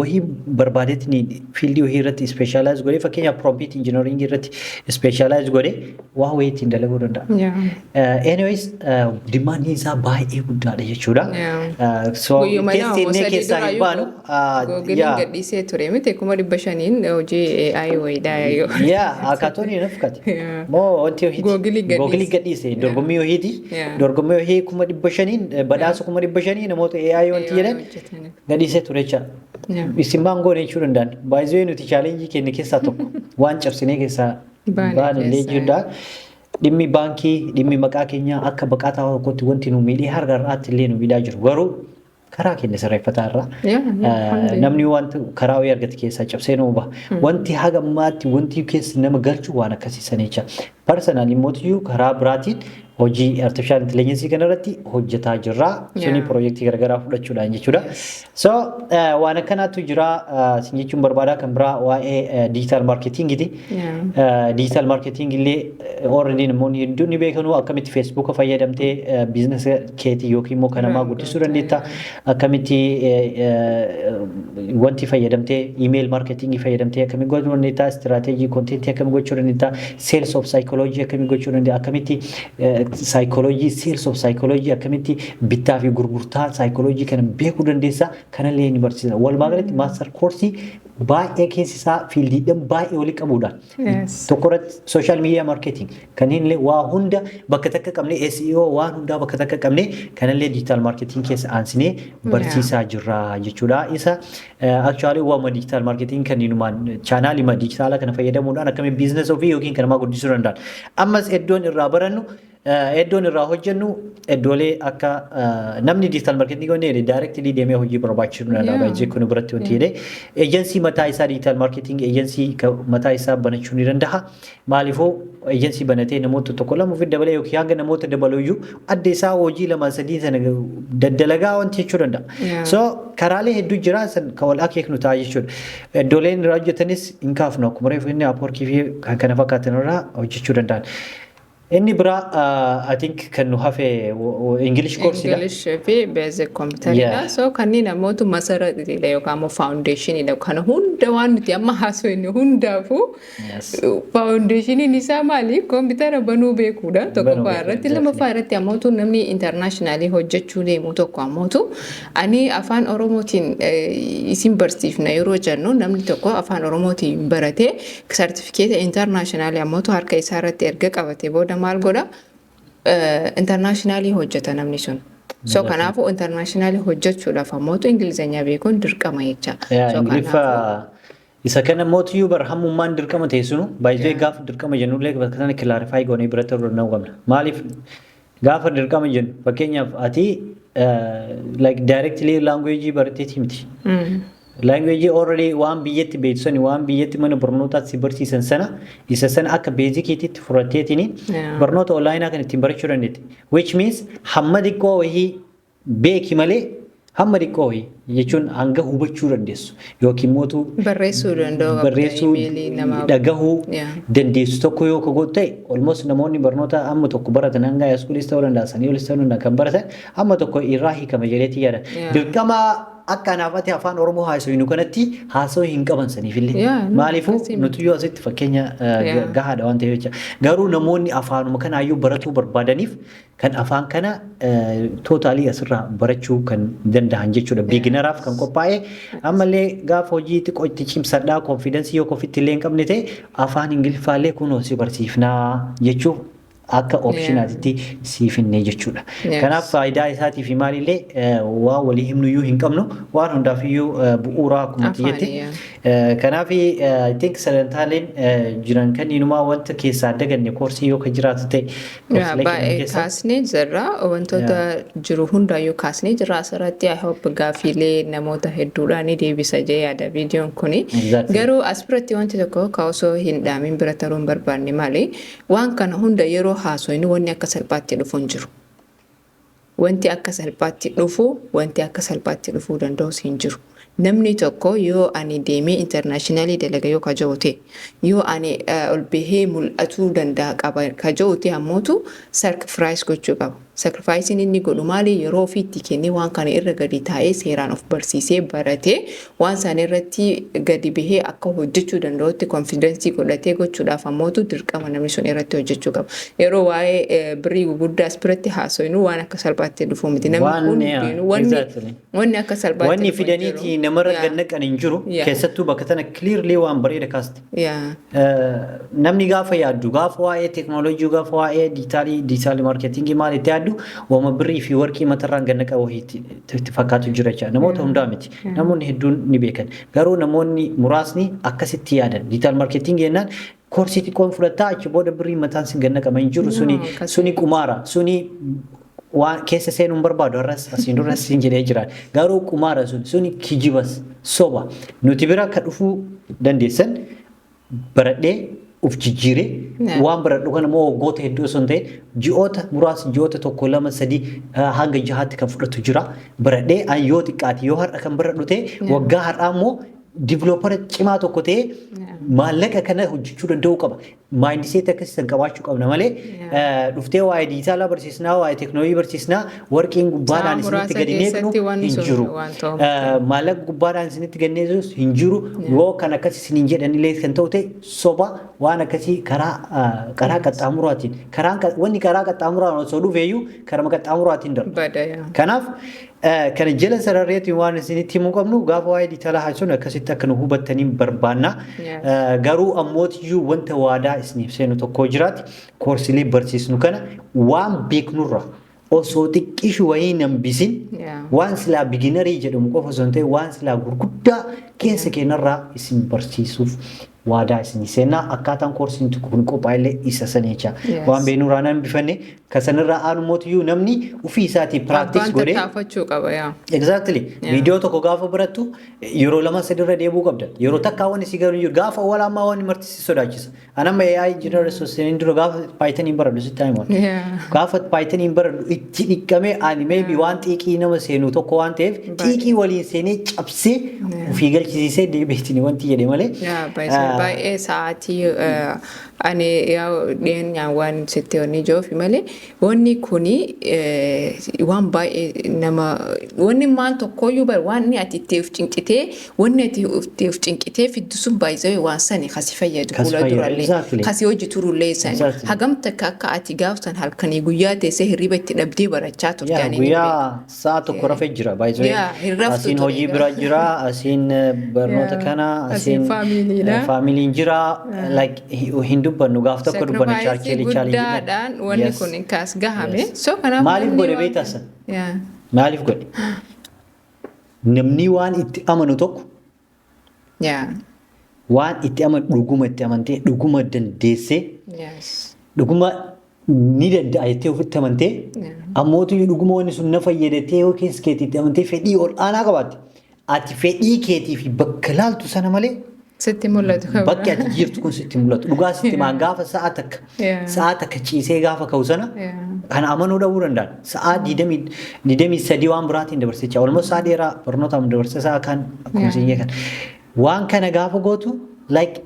[SPEAKER 1] wahii barbaadeetiin field wahii irratti specialize godhee, fakkeenyaaf prompt engineering irratti specialize godhee waa wayii ittiin dalaguu danda'a. Anyways, demandii isaa baay'ee guddaadha jechuudha. So
[SPEAKER 2] Guyyuma
[SPEAKER 1] keessa
[SPEAKER 2] lama
[SPEAKER 1] innee
[SPEAKER 2] sadii
[SPEAKER 1] keessaa hin
[SPEAKER 2] duraayyuu
[SPEAKER 1] baanu.
[SPEAKER 2] Googleiin gadhiisee ture miti, 500,000 hojii AI wayiidhaa yoo.
[SPEAKER 1] Yaa, hackathonii na fakkaate. Moo wanti hojiiti?
[SPEAKER 2] Googleii gadhiise.
[SPEAKER 1] Googleii gadhiise, dorgommii hojiiti. Dorgommii hojii 500,000, badhaasa 500,000 namoota AI wanti jedhan
[SPEAKER 2] hojjetan.
[SPEAKER 1] Gadhiisee ture jecha. Isin maan goone jechuu danda'an. Baay'ee nuti challenge keenya keessaa tokko waan cabsinee keessaa
[SPEAKER 2] baane
[SPEAKER 1] baane illee
[SPEAKER 2] keessaa.
[SPEAKER 1] jirudha. Dhimmi baankii, dhimmi maqaa keenyaa akka baqataa tokkotti wanti nu miidhee har'a har'aatti illee nu miidhaa jiru. Garuu karaa keenya sirreeffataa irra.
[SPEAKER 2] Alhamdulillah.
[SPEAKER 1] Namni wanta karaa wayii argate keessaa cabsee nu baha. Wanti haga ammaatti wanti keessa nama galchu waan akkasii sana jecha. Personal immoo karaa biraatiin hojii artificial intelligence kana irratti hojjetaa jirra. Suni piroojeektii garaagaraa fudhachuudhaan jechuudha. So waan akkanaatu jira sin jechuun barbaada. Kan biraa waa'ee digital marketingiti. Digital marketing illee already namoonni hedduun ni beekanu, akkamitti Facebook fayyadamtee business keetii yookiin immoo kan namaa guddisuu dandeetta. Akkamitti wanti fayyadamtee, email marketing fayyadamtee akkamitti gochuu dandeetta, strategy content akkamitti gochuu dandeetta, sales of psychology akkamitti gochuu dandeetta, akkamitti psychology, sales of psychology, akkamitti bittaa fi gurgurtaa psychology kana beekuu dandeessa, kanallee ni barsiisa. Walumaa galatti master course baay'ee keessi isaa fieldiidhaan baay'ee walii qabuudhaan. Tokko irratti social media marketing kanneen illee waa hunda bakka takka qabnee, SEO waan hundaa bakka takka qabnee, kanallee digital marketing keessa aansinee barsiisaa jirra jechuudha. Isa actually waama digital marketing kanneenumaan channelima digitala kana fayyadamuudhaan akkamiin business ofii yookiin kan namaa guddisuu danda'an. Ammas iddoon irraa barannu, iddoon irraa hojjennu, iddoolee akka namni digital marketing wanni jedhe directly deemee hojii barbaachisuu danda'a. Baay'ee kun biratti wanti jedhe agency mataa isaa, digital marketing agency mataa isaa banachuu ni danda'a. Maaliifuu agency banatee namoota tokko lama ofitti dabalee yookiin hanga namoota dabaluyyuu adda isaa hojii lama sadii sana daddalagaa wanti jechuu danda'a. So karaalee hedduu jira, san kan wal akeeknu ta'a jechuudha. Iddooleen irraa hojjetanis hin kaafnu, akkuma reefu inni Upworkii fi kan kana fakkaatan irraa hojjechuu danda'an. Inni biraa I think kan nu hafe English course.
[SPEAKER 2] English fi basic computeridha. So kanneen ammootu masaratiidha yookaan immoo foundationidha. Kana hunda waan nuti amma haasofne hundaafuu foundationiin isaa maali? Kompiitara banuu beekuudha. Tokkoffaa irratti. Lammaffaa irratti ammootu namni internationally hojjechuu deemu tokko ammootu ani afaan Oromootiin isin barsiifna yeroo jennu, namni tokko afaan Oromootiin baratee sartifikeeta international ammootu harka isaa irratti erga qabate booda maal godha? Internationally hojjeta namni sun. So kanaafuu internationally hojjechuudhaaf ammootu Ingilizeenyaa beekuun dirqama jecha. So
[SPEAKER 1] Ingiliffa isa kana mootiyyuu bar hammummaan dirqama ta'e sunu baay'ee gaafa dirqama jennullee bakka sana clarify goonee biratti hordofuu qabna. Maaliif gaafa dirqama jennu, fakkeenyaaf ati like directly language baratteeti miti. Language already waan biyyatti beektu sani, waan biyyatti mana barnootaatti si barsiisan sana, isa sana akka basiciitti fudhatteetini barnoota onlineaa kan ittiin barachuu dandeetti. Which means hamma xiqqoo wayii beeki malee, hamma xiqqoo wayii jechuun hanga hubachuu dandeessu yookiin mootu
[SPEAKER 2] barreessuu danda'u qabda,
[SPEAKER 1] barreessuu
[SPEAKER 2] emailii namaa
[SPEAKER 1] dhagahuu dandeessu tokko yoo ka gootu ta'e, almost namoonni barnoota amma tokko baratan hanga high schoolis ta'uu danda'a, sanii olis ta'uu danda'a, kan baratan amma tokko irraa hiikama jedheetii yaada. Dirqama akka anaaf ati afaan Oromoo haasofnu kanatti haasawuu hin qaban saniifillee.
[SPEAKER 2] Yeah, no,
[SPEAKER 1] Maaliifuu
[SPEAKER 2] akkasii miti.
[SPEAKER 1] nuti yoo asitti fakkeenya gahaadha waan ta'eef jecha. Garuu namoonni afaanuma kanaayyuu baratuu barbaadaniif kan afaan kana totally asirraa barachuu kan danda'an jechuudha. Beginneraaf kan qophaa'e ammallee gaafa hojii xiqqoo itti cimsadhaa, confidence yoo ofitti illee hin qabne ta'e, afaan Ingiliffaallee kunoo si barsiifnaa jechuuf akka optionaatitti siifinne jechuudha. Kanaaf faayidaa isaatii fi maalillee waan walii himnuyyuu hin qabnu, waan hundaafiyyuu bu'uuraa akkuma
[SPEAKER 2] Afaanii,
[SPEAKER 1] xiyyetti. Kanaaf I think sagantaaleen jiran kanniinumaa wanta keessaa daganne course yoo ka jiraatu ta'e
[SPEAKER 2] Yaa,
[SPEAKER 1] courseilee kennan
[SPEAKER 2] baay'ee
[SPEAKER 1] keessaa.
[SPEAKER 2] Kaasnee jirra, wantoota jiru hundaayyuu kaasnee jirra asirratti. I hope gaaffiilee namoota hedduudhaan ni deebisa jee yaada viidiyoon kuni. Garuu as biratti wanti tokko ka osoo hin dhaamin bira taruu hin barbaanne maali? Waan kana hunda yeroo haasofnu wanni akka salphaatti dhufu hin jiru. Wanti akka salphaatti dhufu, wanti akka salphaatti dhufuu danda'us hin jiru. Namni tokko yoo ani deemee internationally dalaga yoo kaja'u ta'e, yoo ani ol bahee mul'atuu danda'a qaba kaja'u ta'e, ammootu sacrifice gochuu qaba. Sacrificeiin inni godhu maali? Yeroo ofii itti kennee, waan kana irra gadi taa'ee, seeraan of barsiisee, baratee, waan sana irratti gadi bahee akka hojjechuu danda'utti confidence godhatee gochuudhaaf ammootu dirqama namni sun irratti hojjechuu qaba. Yeroo waa'ee birrii gurguddaa as biratti haasofnu waan akka salphaatti dhufu miti. Namni kun wanni akka salphaatti
[SPEAKER 1] Wanni fidaniiti namarra gannaqan hin jiru. Keessattuu bakka tana clearly waan bareeda kaaste. Namni gaafa yaaddu, gaafa waa'ee teeknooloojii, gaafa waa'ee digital marketing maal itti yaaddu, waama birrii fi warqii matarraan gannaqa wayiitti itti fakkaatu jira jechuudha. Namoota hundaa miti. Namoonni hedduun ni beekan. Garuu namoonni muraasni akkasitti yaadan. Digital marketing jennaan koorsii xiqqoon fudhattaa, achi booda birrii mataan sin gannaqama hin jiru. Suni qumaara. Suni waan keessa seenuu hin barbaadu, har'as asiin duras siin jedhee jira. Garuu qumaara sun, suni kijibas, soba. Nuti bira akka dhufuu dandeessan, baradhee uf jijjiiree, waan baradhu kana immoo waggoota hedduu osoo hin ta'in ji'oota muraasa, ji'oota 1, 2, 3 hanga 6tti kan fudhatu jira. Baradhee an yoo xiqqaate, yoo har'a kan baradhu ta'e, waggaa har'aa immoo developer cimaa tokko ta'ee maallaqa kana hojjechuu danda'uu qaba. Mindset akkasii san qabaachuu qabna malee dhuftee waa'ee diijitaalaa barsiisnaa, waa'ee teeknooloojii barsiisnaa, warqiin gubbaadhaan isinitti gadi neeqnu hin jiru. Maallaqa gubbaadhaan isinitti gadi neeqnu hin jiru. Yoo kan akkas isiniin jedhanillee kan ta'u ta'e soba. Waan akkasii karaa qaxxaamuraatiin, karaan wanni karaa qaxxaamuraan osoo dhufeeyyuu karama qaxxaamuraatiin darba. Kanaaf kana jala sararreetiin waan isinitti himuu qabnu, gaafa waa'ee diijitaalaa haasofnu akkasitti akka nu hubattaniin barbaanna. Garuu ammootiyyuu wanta waadaa isiniif seenu tokko jiraati. Koorsiilee barsiisnu kana waan beeknurra osoo xiqqishu wayii nambisin, waan silaa beginner jedhamu qofa osoo hin ta'in, waan silaa gurguddaa keessa keenyarraa isin barsiisuuf waadaa isinii seenaa. Akkaataan koorsiin kun qophaa'ellee isa sana jecha. Waan beeknurraa nan bifanne kan sanirraa aanu mootiyyuu namni ofii isaatii practice
[SPEAKER 2] Abbaan
[SPEAKER 1] godhee.
[SPEAKER 2] Tattaafachuu qaba yaa.
[SPEAKER 1] Exactly. Viidiyoo tokko gaafa barattu yeroo lama sadirra deebi'uu qabda. Yeroo takka wanni si galu jiru gaafa awwala ammaa wanni marti si sodaachisa. Anamma AI generation dura gaafa Python hin baradhu sitti himu. Gaafa Python hin baradhu itti dhiqqamee, ani maybe waan xiiqii nama seenu tokko waan ta'eef, xiiqii waliin seenee cabsee ofii galchisiisee deebiitiin wanti jedhe malee.
[SPEAKER 2] Yaa, baay'ee sa'aatii ani yaa dhiyeenyaan waan sitti wanni joofi malee, wanni kuni waan baay'ee nama, wanni maan tokkooyyuu bara wanni ati itti of cinqitee, wanni ati itti of cinqitee fiddu sun baay'ee waan sani kasi fayyadu
[SPEAKER 1] Kasi
[SPEAKER 2] fuula
[SPEAKER 1] fayyadu,
[SPEAKER 2] durallee kasi hojii turullee sani hagam takka akka ati gaafsan halkanii guyyaa teessee hirriba itti dhabdee barachaa turte
[SPEAKER 1] Yaa
[SPEAKER 2] ani ni beeka.
[SPEAKER 1] Guyyaa sa'a 1 rafee jira baay'ee.
[SPEAKER 2] Yaa, hin raftu
[SPEAKER 1] Asiin
[SPEAKER 2] ture
[SPEAKER 1] hojii
[SPEAKER 2] egaa.
[SPEAKER 1] bira jira, asiin barnoota kana,
[SPEAKER 2] Asiin
[SPEAKER 1] asiin
[SPEAKER 2] faamiliidha.
[SPEAKER 1] Faamiliin jira. Like hin dubbannu, gaaf tokko dubbanna
[SPEAKER 2] Sacrifice
[SPEAKER 1] challenge challenge.
[SPEAKER 2] guddaadhaan wanni kun kaas gahame. So kanaaf
[SPEAKER 1] Maaliif
[SPEAKER 2] namni
[SPEAKER 1] godhe
[SPEAKER 2] waan
[SPEAKER 1] beektaa san?
[SPEAKER 2] Yaa.
[SPEAKER 1] Maaliif godhe? Namni waan itti amanu tokko, waan itti amanu dhuguma itti amantee, dhuguma dandeessee, dhuguma ni danda'a jettee ofitti amantee, ammootu dhuguma wanni sun na fayyadatee yoo keessa keetii itti amantee fedhii ol aanaa qabaatte, ati fedhii keetii fi bakka laaltu sana malee
[SPEAKER 2] Sitti mul'atu kan
[SPEAKER 1] bakki ati jirtu kun sitti mul'atu. Dhugaa sitti maa, gaafa sa'a 1 sa'a 1 ciisee gaafa ka'u sana kana amanuu dhabuu danda'an. Sa'a 23 waan biraatiin dabarsee, walumaa sa'a dheeraa barnootaan dabarsee, sa'a kan akkuma isin kan waan kana gaafa gootu, like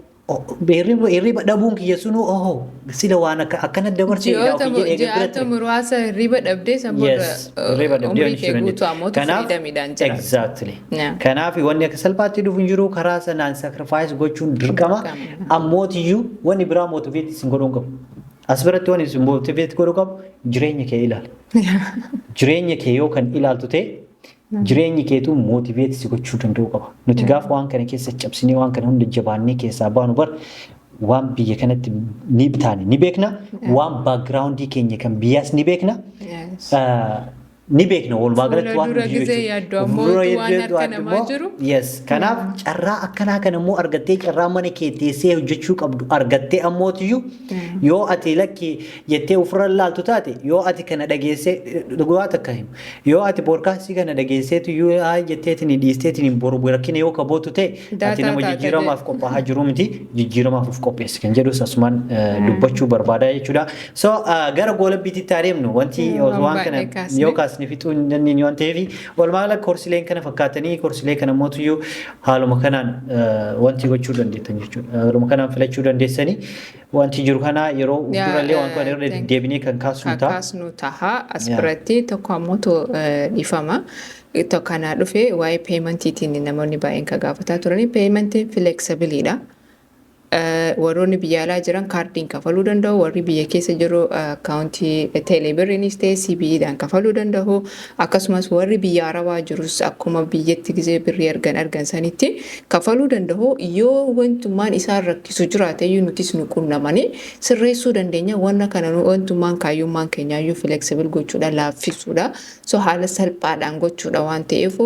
[SPEAKER 1] hirriba dhabuun kiyya sunuu, oh, sila waan akkana dabarsee
[SPEAKER 2] Ji'oota muraasa hirriba dhabdee san booda
[SPEAKER 1] hirriba dhabdee
[SPEAKER 2] umrii kee guutuu ammoo freedomiidhaan jira.
[SPEAKER 1] Exactly. Kanaaf wanni akka salphaatti dhufu hin jiru, karaa sanaan sacrifice gochuun dirqama. Ammootiyyuu wanni biraa motivate isin godhuu hin qabu. As biratti wanni isin motivate godhuu qabu jireenya kee ilaali. Jireenya kee yoo kan ilaaltu ta'e, jireenyi keetuu motivate si gochuu danda'uu qaba. Nuti gaafa waan kana keessa cabsinee, waan kana hunda jabaannee keessaa baanu bar waan biyya kanatti ni taane ni beekna, waan background keenya kan biyyaas ni beekna. Ni beekna walumaa galatti waan
[SPEAKER 2] Fuula dura
[SPEAKER 1] hojii
[SPEAKER 2] gizee
[SPEAKER 1] jechuudha.
[SPEAKER 2] yaaddu ammoo
[SPEAKER 1] Fuuldura
[SPEAKER 2] waan
[SPEAKER 1] yaaddu
[SPEAKER 2] harka namaa
[SPEAKER 1] ammoo
[SPEAKER 2] jiru.
[SPEAKER 1] Yes. Kanaaf carraa akkanaa kana immoo argattee, carraa mana kee teessee hojjechuu qabdu argattee, ammootiyyuu yoo ati lakki jettee ofirra laaltu taate, yoo ati kana dhageessee, dhugaa takka himu, yoo ati podcast kana dhageesseetu yoo haa jetteetiin dhiisteetiin boru rakkina yoo kabootu ta'e, ati
[SPEAKER 2] Daataa
[SPEAKER 1] nama
[SPEAKER 2] taate.
[SPEAKER 1] jijjiiramaaf qophaa'aa jiru miti. Jijjiiramaaf of qopheessi kan jedhus asumaan dubbachuu barbaadaa jechuudha. So gara goolabbiitti adeemnu wanti
[SPEAKER 2] Waan
[SPEAKER 1] waan kana
[SPEAKER 2] baay'ee kaasne.
[SPEAKER 1] yoo kaasne kaasne fixuu hin dandeenyu waan ta'eef, walumaa gala koorsileen kana fakkaatanii, koorsilee kana mootuyyuu haaluma kanaan wanti gochuu dandeettan jechuudha. Haaluma kanaan filachuu dandeessanii wanti jiru kana yeroo durallee waan kana irra deddeebinee kan kaasnu ta'a.
[SPEAKER 2] Kaasnu taha. As biratti tokko ammoo dhiifama. Kana dhufe waa'ee paymentiitiin namoonni baay'een kan gaafataa turanii, paymentiin flexibleiidha. Warroonni biyya alaa jiran kaardiin kafaluu danda'u, warri biyya keessa jiru akkaawuntii teelebirriinis ta'e CBEdhaan kafaluu danda'u. Akkasumas warri biyya arabaa jirus akkuma biyyatti gizee birrii argan sanitti kafaluu danda'u. Yoo wantummaan isaan rakkisu jiraate iyyuu nutis nu qunnamanii sirreessuu dandeenya. Wanna kana wantummaan kaayyummaan keenyaayyuu flexible gochuudha, laaffisuudha. So haala salphaadhaan gochuudha waan ta'eef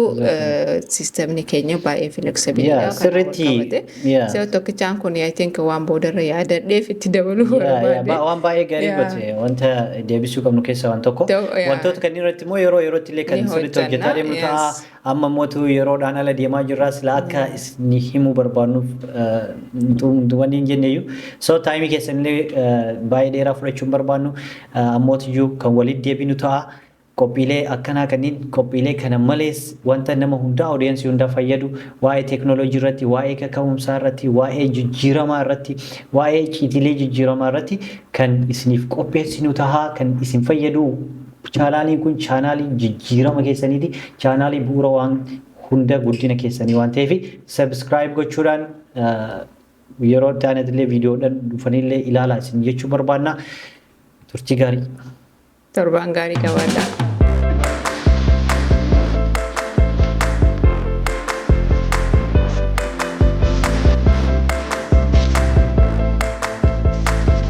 [SPEAKER 2] systemni keenya baay'ee flexibleiidha.
[SPEAKER 1] Sirriitti.
[SPEAKER 2] So tokkichaan kun I think waan boodarra yaadadheef itti dabaluu barbaade.
[SPEAKER 1] Waan baay'ee gaarii goote, wanta deebisuu qabnu keessaa waan tokko. Wantoota kanneen irratti immoo yeroo yerootti illee kan sirriitti hojjetaa deemnu ta'a. Amma mootu yeroodhaan ala deemaa jirra, sila akka isin himuu barbaadnuuf wanni hin jenneyyuu. So timeii keessan illee baay'ee dheeraa fudhachuu hin barbaadnu. Ammootiyyuu kan walitti deebinu ta'a. Qophiilee akkanaa kanneen, qophiilee kana malees wanta nama hundaa, audienceii hundaa fayyadu, waa'ee teeknooloojii irratti, waa'ee kaka'umsaa irratti, waa'ee jijjiiramaa irratti, waa'ee icciitiilee jijjiiramaa irratti kan isiniif qopheessinu tahaa. Kan isin fayyadu channeliin kun channelii jijjiirama keessaniiti, channelii bu'uura waan hunda guddina keessanii waan ta'eef, subscribe gochuudhaan yeroo itti aanatti viidiyoodhaan dhufanillee ilaalaa isin jechuu barbaanna. Turtii gaarii.
[SPEAKER 2] Torbaan gaarii qabaadhaa.